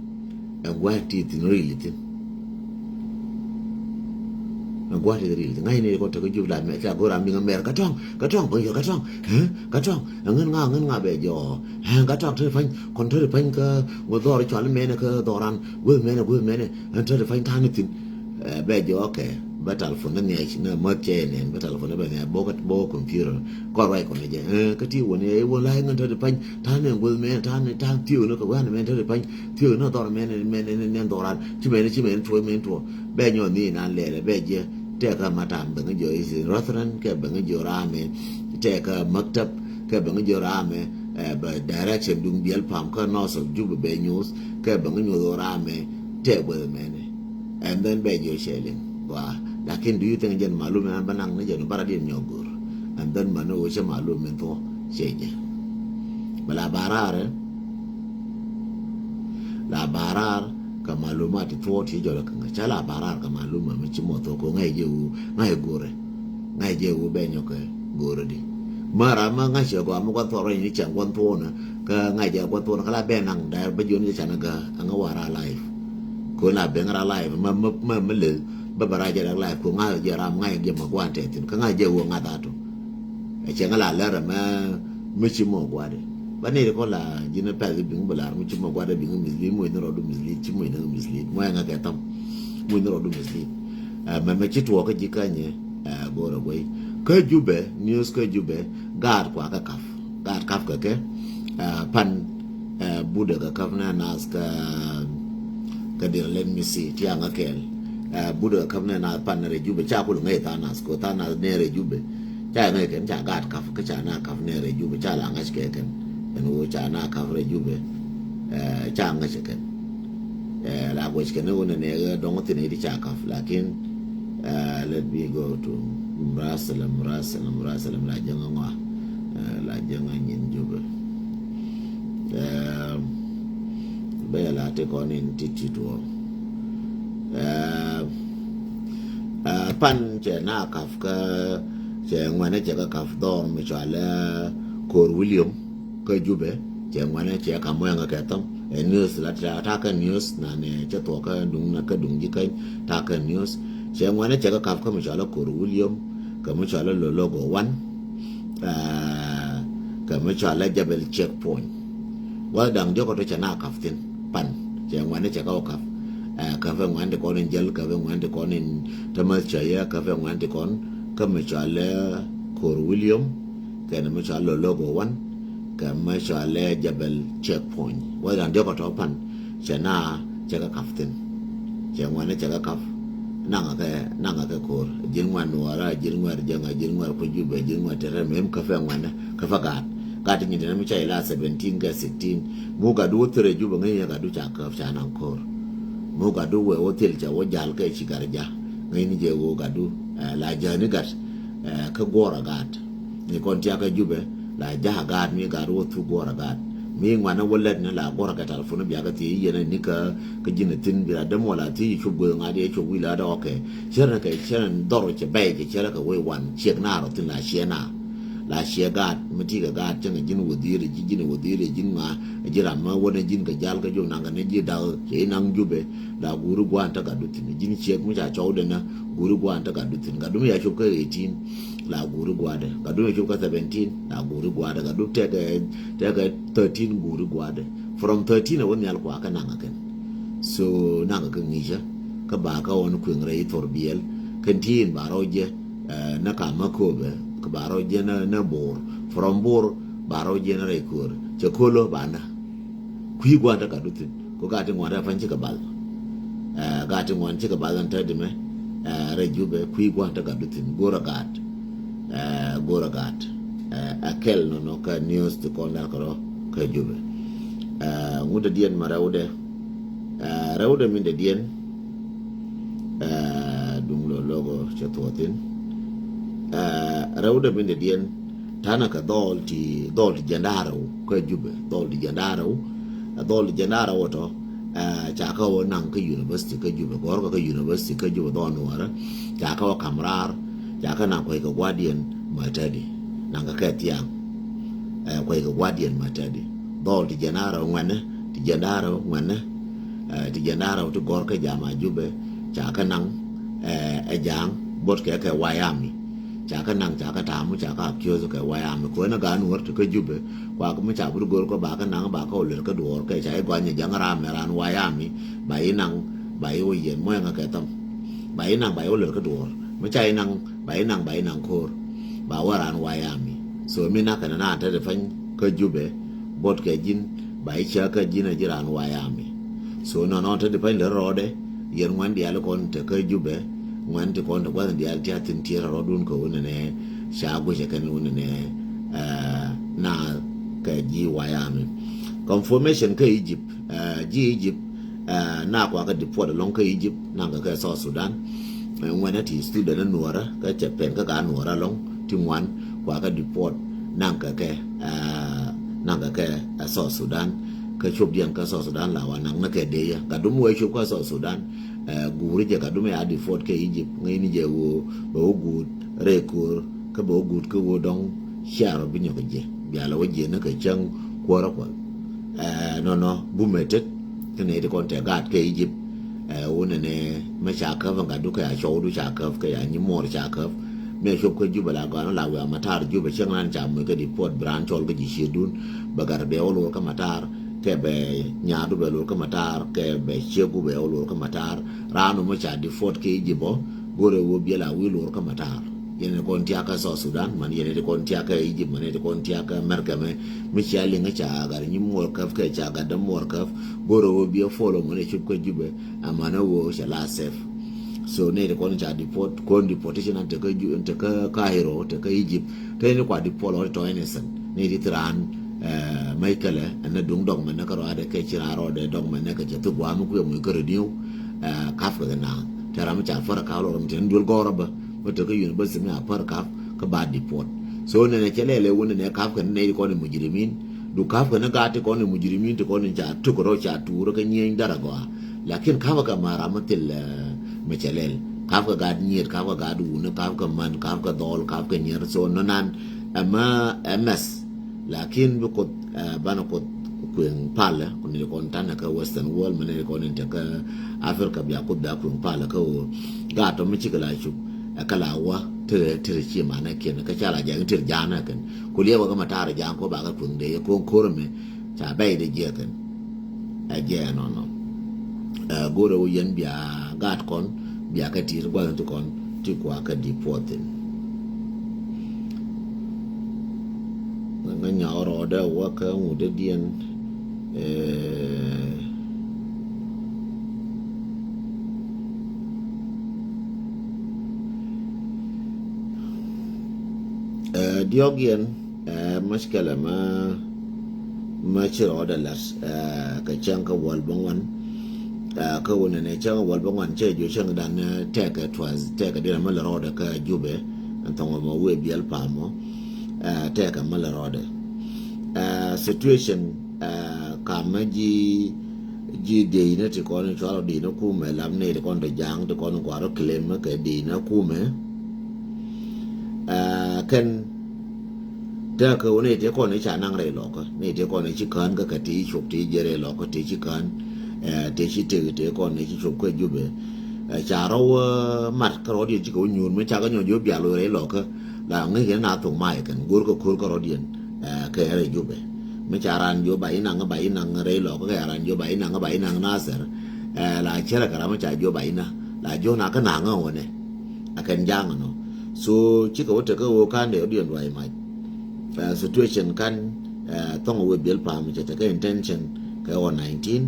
Ɛ gua̱a̱r ti thi̱n ril thi̱n. Ɛ gua̱a̱r ti thi̱n ril thi̱n ŋa̱c nɛ yɛ kɔ tekɛ jup la mɛ ca go̱r a miŋ a mɛr kä tɔ̱ŋ kä tɔ̱ŋ bä yɔr kä tɔ̱ŋ. Kä tɔ̱ŋ. Ɛ ŋän ŋa ŋän ŋa bɛ jɔɔ. Ɛ ŋa tɔ̱ŋ te pany kɔn te pany kä ŋu dhɔr cɔal mɛnɛ kä dhɔran gueth mɛnɛ gueth mɛnɛ. Ɛn te pany ta̱n thin. Ɛ bɛ jɔɔ kɛ bɛ telephone ni nhiac ni mäth cɛ nɛn bɛ telephone ni bɛ nhiac bok bok computer. Kɔn ruac kɔn jɛ ɛ kä ti wä ni ɛ wä la ŋän te pany ta̱n ni gueth mɛnɛ ta̱n ni ta̱n thiek ni kɛ wä ni mɛn te pany thiek ni dhɔr mɛnɛ mɛnɛ ni dhɔran ci mɛnɛ ci mɛnɛ tuɔ mɛnɛ tuɔ. Bɛ nyɔ ni nan lɛlɛ bɛ jɛ. Tɛk kä ma tam bäŋä jiɔ i̱ rɔthran kɛ bäŋä jiɔ ramɛ. Tɛk kä maktab kɛ bäŋä jiɔ ramɛ. Bɛ direction duŋ biɛl pam kä north of Juba bɛ nyuth kɛ bäŋä nyuth ɔ ramɛ. Tɛk guäth mɛnɛ. And then bɛ jiɔ cɛ liŋ gua. Lakin do you think jɛn malum an bä naŋ ni jɛn bara diɛn nyɔ go̱r. And then mani wä cɛ malum min thuɔ cɛ jɛ. Bɛ la ba raar ɛ. La ba raar kɛ malumat ti thuɔɔt ci jɔl kɛ ŋa̱c ca la ba raar kɛ malumat mi ci mɔ thuɔɔk kɛ ŋa̱c jɛ wu ŋa̱c go̱rɛ. Ŋa̱c jɛ wu bɛ nyɔk kɛ go̱rɛ di. Ma ram ma ŋa̱c cɛ gɔaa mi gua̱n thuɔɔk rɔy ni cɛn gua̱n thuɔɔk ni kä ŋa̱c jɛ gua̱n thuɔɔk ni kä la bɛ naŋ dɛr bä jiɔn jɛ can kä aŋa wa ra life. Kɛ wen la ben ra life ma ma ma ma lel bä bä ra jɛ ra life kɛ ŋa̱c jɛ ram ŋa̱c jɛ ma gua̱n tɛ thin kä ŋa̱c jɛ wu ŋa̱c a to. Ɛ cɛ ŋa la lɛr ɛmɛ mi ci mɔ gua̱dɛ. Ba nɛy ti kɔn la ji̱n pɛth i̱ bi̱ŋ bi lar mi ci mɔ gua̱dɛ bi̱ŋ mislead muc ni rɔɔdu mislead ci muc ni mislead muc ɛŋa kɛ tham. Muc ni rɔɔdu mislead. Ɛ mɛmɛ ci tuɔɔk kä ji̱ känyɛ. Ɛ go̱rɛ guey kä Jubɛ news kä Jubɛ. Gaat kua kä kap gaat kap kɛ kɛ. Ɛ pan. Ɛ budɛ kɛ kap nɛ nath kä kä dir let me see ti aŋa kɛɛl. Ɛ budɛ kɛ kap nɛ nath pan nɛ rɛ Jubɛ ca kul ŋäc tha̱a̱ŋ nath ko tha̱a̱ŋ nath nɛ rɛ Jubɛ. Ca ŋäc kɛn ca gaat kap kä ca na kap nɛ rɛ Jubɛ ca la ŋa̱c kɛ kɛn. Ɛn ɣöö ca na kap rɛ Jubɛ. Ca ŋäc ɛ kɛn. La guɛc kɛn ni wun ni nɛ dɔŋ thin i̱ ti ca kap, lakin let me go to Mrasalam, Mrasalam, Mrasalam, la jäŋä ŋɔa, la jäŋä nyin Jubɛ. Bɛ la ti kɔn in ti ti tuɔ. Pan cɛ na kap kä cɛ ŋuɛnɛ cɛ kä kap dhɔr mi cɔalɛ Ko̱r William kä Jubɛ, cɛ ŋuɛnɛ cɛ ka muɛŋä kɛ thɔm. Ɛ news la ta, ta kä news na nɛ cɛ thuɔk kä duŋ na kä duŋ ji̱ kä ta kä news. Cɛ ŋuɛnɛ cɛ kä kap kä mi cɔalɛ Ko̱r William, kä mi cɔalɛ Lologo One, kä mi cɔalɛ Jebel Checkpoint. Wal daŋ diɔk kä tɔ cɛ na kap thin pan cɛ ŋuɛnɛ cɛ kä wä kap. Kä fɛ ŋuɛn ti kɔn in jäl, kä fɛ ŋuɛn ti kɔn in tämɛth cɛ yɛ, kä fɛ ŋuɛn ti kɔn kä mi cɔalɛ Ko̱r William, kɛn mi cɔalɛ Lologo One, kɛ mi cɔalɛ Jebel Checkpoint. Wal daŋ diɔk kä tɔ pan cɛ na cɛ kä kap thin. Cɛ ŋuɛnɛ cɛ kä kap. Naŋ kɛ, naŋ kɛ ko̱r. Ji̱n ŋuɛn Nuɔrä, ji̱n ŋuɛn Jäŋä, ji̱n ŋuɛn Kuc Jubɛ, ji̱n ŋuɛn Tɛrɛ, mem kä fɛ ŋuɛnɛ, kä fɛ gaat. Gaat ti nyin ti na mi ca ila seventeen kɛ sixteen. Mu gatdu wä thirɛ Jubɛ ŋäc yɛ gatdu ca käp ca naŋ ko̱r. Mu gatdu wee wä thil cɛ wä jal kɛ ci gat ja. Ŋäc ni jɛ wä gatdu la jäni gat kä guɔrä gaat. Ni kɔn tiakä Jubɛ la ja̱ gaat mi gaat wä thuk guɔrä gaat. Mi ŋuanä wä lät ni la guɔrä kɛ talfon biakä thiec yɛn ni kä kä ji̱n thin bi la däm wala thiec cup gueth ŋa̱t yɛ cup wi̱i̱ la dɔɔkɛ. Cärä kɛ cärä dhɔr cɛ bɛy kɛ cärä kɛ wec wan ciek na rɔ thin la ciɛ na. La ciɛ gaat mi ti kɛ gaat cäŋ ji̱n wä dhier ji̱ ji̱n wä dhier ji̱n ŋa ji̱ ram ma wä ni ji̱n kɛ jal kä Jubɛ naŋ kɛ ni ji̱ dak cɛ inaŋ Jubɛ. La guuri gua̱a̱n tä gatdu thi̱n ji̱n ciek mi ca cɔwdɛ na guuri gua̱a̱n tä gatdu thi̱n. Gatdu mi ya cop kä eighteen la guuri gua̱a̱dɛ. Gatdu mi ya cop kä seventeen la guuri gua̱a̱dɛ. Gatdu tɛkɛ tɛkɛ thirteen guuri gua̱a̱dɛ. From thirteen a wä nhial kua kä naŋ a kɛn. So naŋ a kä ŋi̱cä kä ba kä ɣɔn kueŋ rɛy thor biɛl kɛn ti in ba rɔ jɛ na ka ma köpɛ kä ba rɔ jɛ na Bor. From Bor ba rɔ jɛ na rɛy köör cɛ köl ba na. Kui̱ gua̱a̱n tä gatdu thi̱n. Ko gaat ti ŋuan rɛ pa̱ny cikɛ bal. Gaat ti ŋuan cikɛ bal ɛn tädi mɛ rɛ Jubɛ kui̱ gua̱a̱n tä gatdu thi̱n. Go̱rä gaat. Go̱rä gaat. Ɛ kɛl nɔnɔ kä news ti kɔn lar kɛ rɔ kä Jubɛ. Ŋut dɛ diɛn ma rɛwdɛ. Rɛwdɛ min dɛ diɛn. Duŋ Lologo cɛ thuɔthin. Rɛwdɛ min dɛ diɛn. Tanɛ kɛ dhɔl ti dhɔl ti jɛndarɛw kä Jubɛ dhɔl ti jɛndarɛw. Dhɔl ti jɛndarɛw tɔ ca kä wä naŋ kä university kä Jubɛ gɔr kä kä university kä Jubɛ dhɔl Nuɔrä. Ca kä wä kam raar ca kä naŋ kuec kɛ guardian ma tädi naŋ kä kɛ thiaŋ. Kuec kɛ guardian ma tädi dhɔl ti jɛndarɛw ŋuɛnɛ ti jɛndarɛw ŋuɛnɛ. Ti jɛndarɛw ti gɔr kä jama Jubɛ ca kä naŋ ɛ ja̱a̱ŋ bot kɛ kɛ wayami. Ca kä naŋ ca kä ta̱a̱mu ca kä accuse kɛ wayami kuɛn a gan wär ti kä Jubɛ. Kuak mi ca bur gor kä ba kä naŋ ba kä wä lwer kä duɔɔr kɛ ca i̱ gɔany ja̱ŋ ram mɛ ran wayami. Ba i̱ naŋ ba i̱ wä yɛn muɛŋä kɛ thäm. Ba i̱ naŋ ba i̱ wä lwer kä duɔɔr mi ca i̱ naŋ ba i̱ naŋ ba i̱ naŋ ko̱r. Ba wä ran wayami so mi nak kɛn na te ti pany kä Jubɛ. Bot kɛ ji̱n ba i̱ cä kä ji̱n a ji̱ ran wayami. So nɔnɔ te ti pany lär rɔɔdɛ. Yɛn ŋuɛn diaal kɔn te kä Jubɛ ŋuɛn ti kɔn te gua̱th diaal ti a thin tiɛt a rɔɔdun kɛ wunɛ nɛ. Ca guic a kɛn wunɛ nɛ. Na kɛ ji̱ wayami. Confirmation kä Egypt ji̱ Egypt. Na kuakä deport alɔŋ kä Egypt naŋ kɛ kɛ South Sudan. Ŋuɛnɛ ti student ni Nuɔrä kä cɛ pɛn kä ka Nuɔrä alɔŋ ti ŋuan kuakä deport naŋ kɛ kɛ naŋ kɛ kɛ South Sudan. Kä cop diɛn kä South Sudan la wa naŋ ni kɛ dee yɛ ka dum wee cop kä South Sudan. Guuri jɛ ka dum ya deport kɛ Egypt ŋäcni jɛ woo bɛ wä guut rɛy ko̱r kä bɛ wä guut kä woo dɔŋ. Ciarɔ bi nyɔk jɛ bialɛ wä jɛ ni kɛ cäŋ kuɔrä kuɔth. Nɔnɔ bumɛ tet. Kä nɛy ti kɔn tɛ gaat kɛ Egypt. Wunɛ nɛ mɛ ca käp ɛn gatdu kɛ ya cɔwdu ca käp kɛ ya nyimuɔr ca käp. Mɛ cop kä Jubɛ la gɔanɔ la wiaa matar Jubɛ cieŋ nan ca muc kɛ deport bi raan cɔl kä ji̱ cietdun. Bɛ gat bɛ wä lor kä matar kɛ bɛ nyaadu bɛ lor kä matar kɛ bɛ ciegu bɛ wä lor kä matar. Raan wä mɛ ca deport kɛ Egypt ɔ go̱rɛ wä biɛl a wi̱i̱ lor kä matar. Yɛn ti kɔn tiakä South Sudan man yɛn ti kɔn tiakä Egypt man yɛn ti kɔn tiakä America mɛ. Mi cia liŋ ca gat nyimuɔr käp kɛ ca gat dämuɔr käp. Go̱rɛ wä biɛ follow man cop kä Jubɛ. Amanɛ wä cɛ la safe. So nɛy ti kɔn ca deport kɔn deportation an tekä Cairo tekä Egypt. Te ni kua deport lɔ ti tɔ innocent nɛy ti thiran. Mɛc kɛlɛ ɛn na duŋ dɔk mɛn na kä rɔadɛ. Kɛ ci ran rɔɔdɛ dɔk mɛnɛ kɛ cɛ thuk gua̱a̱m mi kuɛ muc kä rediu. Kap kɛ kɛ naath tɛ ram mi ca pär kap lɔ ram tɛ ni duel gɔ̱rä bä mi te kä university mi a pär kap kä ba deport. So nɛnɛ cɛ lɛl ɛ wun nɛnɛ kap kɛ ni nɛy ti kɔn in mujrimin. Du kap kɛ ni gaat ti kɔn in mujrimin ti kɔn in ca tuk rɔ ca tuur kä nyieny dara gɔaa. Lakin kap kɛ ma ram mi thil mi cɛ lɛl. Kap kɛ gaat nyiet, kap kɛ gaat wun, kap kɛ män, kap kɛ dhɔl, kap kɛ nyier. So nɔnan ɛmɛ ɛmɛs. Lakin bi Kuoth banɛ Kuoth kueŋ palɛ ku ni kɔn tanɛ kä Western world mɛ ni kɔn in te kä Africa bia Kuoth bia kueŋ palɛ kä ɣöö gaat tɔ mi cikɛ la cuk ɛ kä la wä tiri tiri ci manɛ kiɛn kä ca la jɛŋ tiri ja̱a̱n ɛ kɛn ku liɛpɛ kä ma ta̱a̱r ja̱a̱n kɔ ba kä kueŋ dee yɛ ko̱o̱ŋ ko̱r ɛmɛ. Ca bɛy dee jiɛ kɛn. Ɛ jɛ ɛnɔnɔ. Ɛ go̱rɛ wä yɛn bia gaat kɔn bia kä ti̱i̱t gua̱th ti kɔn ti kua kä di puɔthin. Ŋä nyaw rɔɔdɛ wä kä ŋut dee diɛn. Ɛ Ɛ diɔ̱k yɛn ɛ mushkila ma ma ci rɔɔdɛ lat ɛ kɛ cäŋ kä wäl bä ŋuan. Ɛ kä wunɛ ni cäŋ wäl bä ŋuan cɛ jiö cäŋ dan tɛkɛ tuath tɛkɛ diɛn ma lɛ rɔɔdɛ kä Jubɛ. Ɛn thɔŋ ma wee biɛl pam mɔ ɛ tɛkɛ ma lɛ rɔɔdɛ. Ɛ situation ɛ kamä ji̱ ji̱ dieyni ti kɔn cuarɔ dieyni kumɛ lam ni ti kɔn ti ja̱a̱ŋ ti kɔn guarɔ claim kɛ dieyni kumɛ. Ɛ kɛn tɛk kɛ wä ni ti kɔn i̱ ca naŋ rɛy lɔkä ni ti kɔn i̱ ci kään kä kɛ ti cop ti jɛ rɛy lɔkä ti ci kään. Ɛ ti ci tëk ti kɔn i̱ ci cop kä Jubɛ. Ɛ ca rɔ wä mat kä rɔɔdiɛn ci kɛ wä nyuur mi ca kɛ nyɔk ji̱ wä bial wä rɛy lɔkä. La ŋäc kɛ na thok mac kɛn go̱r kɛ ko̱r kä rɔɔdiɛn. Ɛ kɛ rɛy Jubɛ mi ca ran ji̱ wä ba inaŋ ba inaŋ rɛy lɔkä kɛ ran ji̱ wä ba inaŋ ba inaŋ Nasir. Ɛ la cɛrɛ kɛ ram mi ca ji̱ wä ba ina la ji̱ wä na kä naŋ ɛ wä nɛ. A kɛn ja̱a̱ŋ ɛnɔ. So cikɛ wä tekɛ ɣöö ka̱n dee rɔ̱diɛn ruac mac. Ɛ situation ka̱n ɛ thɔŋ ɛ wee biɛl pam cɛ tekɛ intention kɛ ɣɔn nineteen.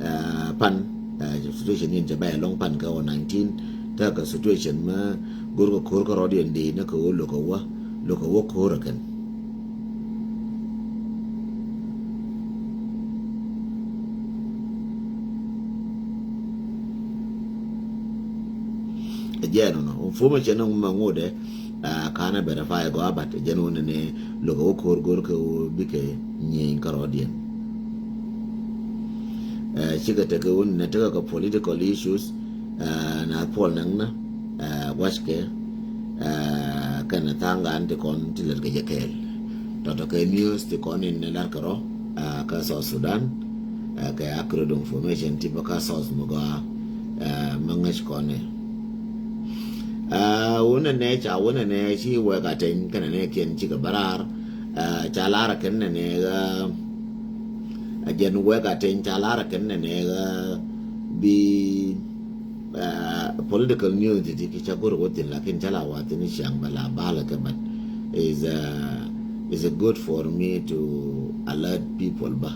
Ɛ pan ɛ situation in cɛ bɛy ɛlɔŋ pan kɛ ɣɔn nineteen. Tekɛ situation mɛ go̱rkɛ ko̱r kä rɔ̱diɛn dee ni kɛ ɣöö lo̱kɛ wä lo̱kɛ wä ko̱r ɛ kɛn. Ɛ jɛn nɔnɔ information ni ŋumɛ ŋodɛ. Ɛ kanɛ verify gɔaa but ɛ jɛn wunɛ ni lo̱kɛ wä ko̱r go̱r kɛ wä bikɛ nyieny kärɔɔdiɛn. Ɛ cikɛ tekɛ wunɛ ni tekɛ kɛ political issues. Ɛ na puɔl nɛŋ na ɛ guackɛ. Ɛ kɛnɛ tha̱a̱ŋ gan ti kɔn ti lät kɛ jɛ kɛɛl. Tɔtɔ kɛ news ti kɔn in ni la̱r kɛ rɔ ɛ kä South Sudan. Ɛ kɛ accurate information ti bä kä South mi gɔaa. Ɛ mi ŋäc kɔn ni. Ɛ wunɛ nɛ ca wunɛ nɛ ci wɛk a teny kɛnɛ nɛ kiɛn cikɛ bä raar. Ɛ ca lar kɛn nɛ nɛ ɣä ɛ jɛn wɛk a teny ca lar kɛn nɛ nɛ ɣä bi political news ti ti ki ca go̱r wä thin lakin ca la wa thin ciaŋ bɛ la bal kɛ but is is good for me to alert people bä.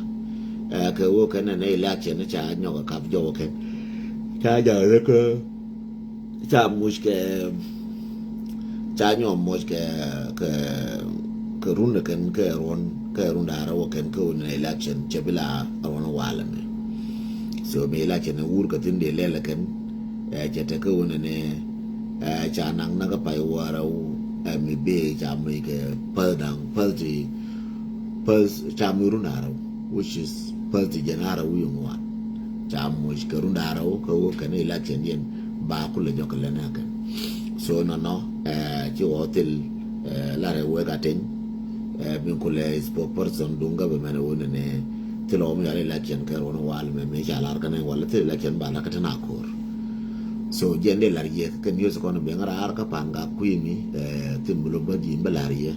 Ɛ kɛ wä kɛn nɛ election ca nyɔk kap jɔw kɛn ca jaŋ rɛ kä ca muc kɛ ca nyɔk muc kɛ kɛ kɛ run kɛn kɛ ruɔn kɛ run da̱rä wä kɛn kɛ wä nɛ election cɛ bi la ruɔn walɛ mɛ. So mi election wur kɛ thin dee lɛl kɛn. Ɛ cɛ tekɛ wä nɛ nɛ ɛ ca naŋ nakä pay wä rɛw. Ɛ mi bee ca muc kɛ päth daŋ päth ti päth ca muc run da̱rä which is päth ti jɛn da̱rä wi̱i̱ ŋuan. Ca muc kɛ run da̱rä kɛ wä kɛn election yɛn ba kulɛ jɔk kɛ lɛn ɛ kɛn. So nɔnɔ ɛ ci wä thil ɛ larɛ wek a teny. Ɛ bin kulɛ spokesperson duŋ government wä nɛ nɛ thil ɔ mi yal election kɛ ruɔn wal mɛ mi ca lar kɛn wala thil election ba la kɛ tɛn a ko̱r. So jɛn dee lar yɛ kɛ news kɔn ben raar kä pan gak kui̱ mi ɛ thim bi lo bä ji̱ bi lar yɛ.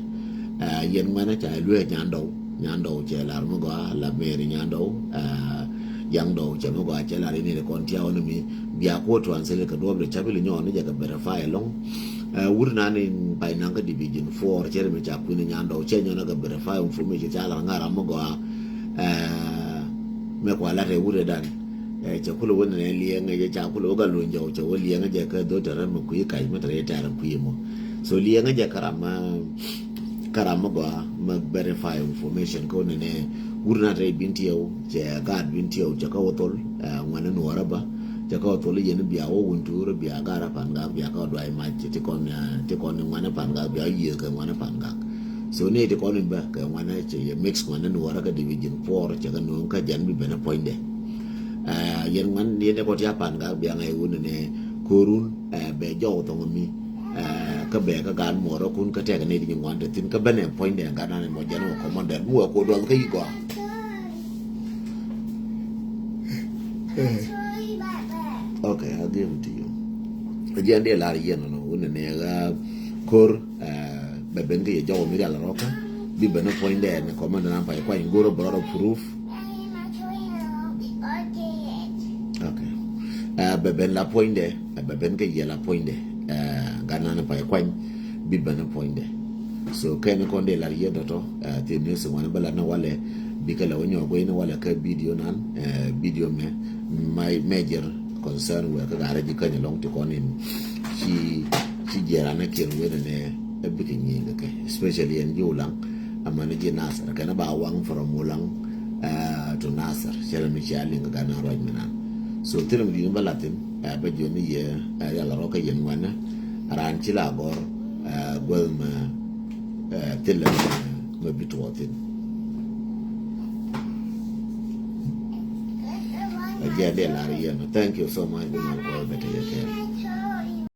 Ɛ yɛn ŋuɛn ca luee nyandɔw nyandɔw cɛ lar mi gɔaa la meri nyandɔw. Ɛ yaŋdɔw cɛ mi gɔaa cɛ lar ini kɔn tiaw ni mi bia kuɔ tuan sili kɛ duɔp de cabi li nyɔɔn ni jɛ kɛ verify lɔŋ. Ɛ wur nan in bay naŋ kä division four cɛ ri mi ca kuini nyandɔw cɛ nyɔɔn kɛ verify information ca lar ŋaram mi gɔaa. Ɛ mɛ kua lar ɛ wur dan. Ɛ cɛ kulɛ wä nɛ liɛŋ ɛ ca kulɛ wä ga luny jɔw cɛ wä liɛŋ ɛ jɛ kɛ dho̱ tɛrɛ mi kui̱ kac mi tɛrɛ tɛrɛ kui̱ mɔ. So liɛŋ ɛ jɛ kɛ ram ma Kä ram mi gɔaa mi verify information kä wunɛ nɛ wur na rɛy bin tiɛw cɛ gaat bin tiɛw cɛ kä wä thol, eh, ŋuɛnɛ nuɔrä bä cɛ kä wä thol yɛn bia wä wun tuur bia gaat a pan gak bia kä wä duay mac ti kɔn, eh, ti kɔn ŋuɛnɛ pan gak bia yiëth kɛ ŋuɛnɛ pan gak. So ni ti kɔn in bä kɛ ŋuɛnɛ cɛ yɛ mix ŋuɛnɛ nuɔrä kä division four cɛ kä nuɔŋ kä jɛn bi ben a puɔ̱nydɛ. Eh, yɛn ŋuɛn yɛn dee kɔ ti a pan gak bia ŋa̱c wunɛ nɛ korun, eh, bɛ jɔw thɔŋ mi. Eh, kä bɛ kä gal muɔrä kun kä tɛk ni di nyin ŋuan te thin kä bɛnɛ puɔ̱nydɛ gat nan mɔ jɛn wä commander mu wä ko duɔth kä yi gɔaa. Okay, I'll give it to you. Jɛn dee lar yɛn nɔ wunɛ nɛ ɣä kor, eh, bɛ ben kä yɛ jɔw mi rial rɔkä bi ben puɔ̱nydɛ ni commander nan pa yɛ kuany goro brɔrɔ proof. Okay. Eh, bɛ ben la puɔ̱nydɛ, eh, bɛ ben kä yɛ la puɔ̱nydɛ, eh, gat nan pa yɛ kuany bi ben puɔ̱nydɛ. So kɛn kɔn dee lar yɛ dɔtɔ, eh, thi mi si wan bä lar ni walɛ bi kɛ lɛ wä nyɔk guɛy ni walɛ kä video nan, eh, video mɛ, my major concern wɛ kä garɛ ji käny lɔŋ ti kɔn in ci, ci jiɛran ni kiɛn wen ni ɛ bikɛ nyiŋ kɛ, especially ɛn ji Ulaŋ, amani ji Nasir kɛn ba waŋ from Ulaŋ, eh, to Nasir, cɛ lɛ mi cia liŋ kɛ gat nan ruac mi nan. So thilɛ mi di̱i̱n bä lathin, eh, bä jiɔni yɛ, eh, rial rɔ kä yɛn ŋuɛnɛ, ran ci la gɔr, eh, guäth mɛ, eh, thilɛ mɛ, mɛ bi tuɔɔthin. Ɛ jɛ dee lar yɛn. Thank you so much. Bi mal kɔ bɛ te yɛ kɛɛl.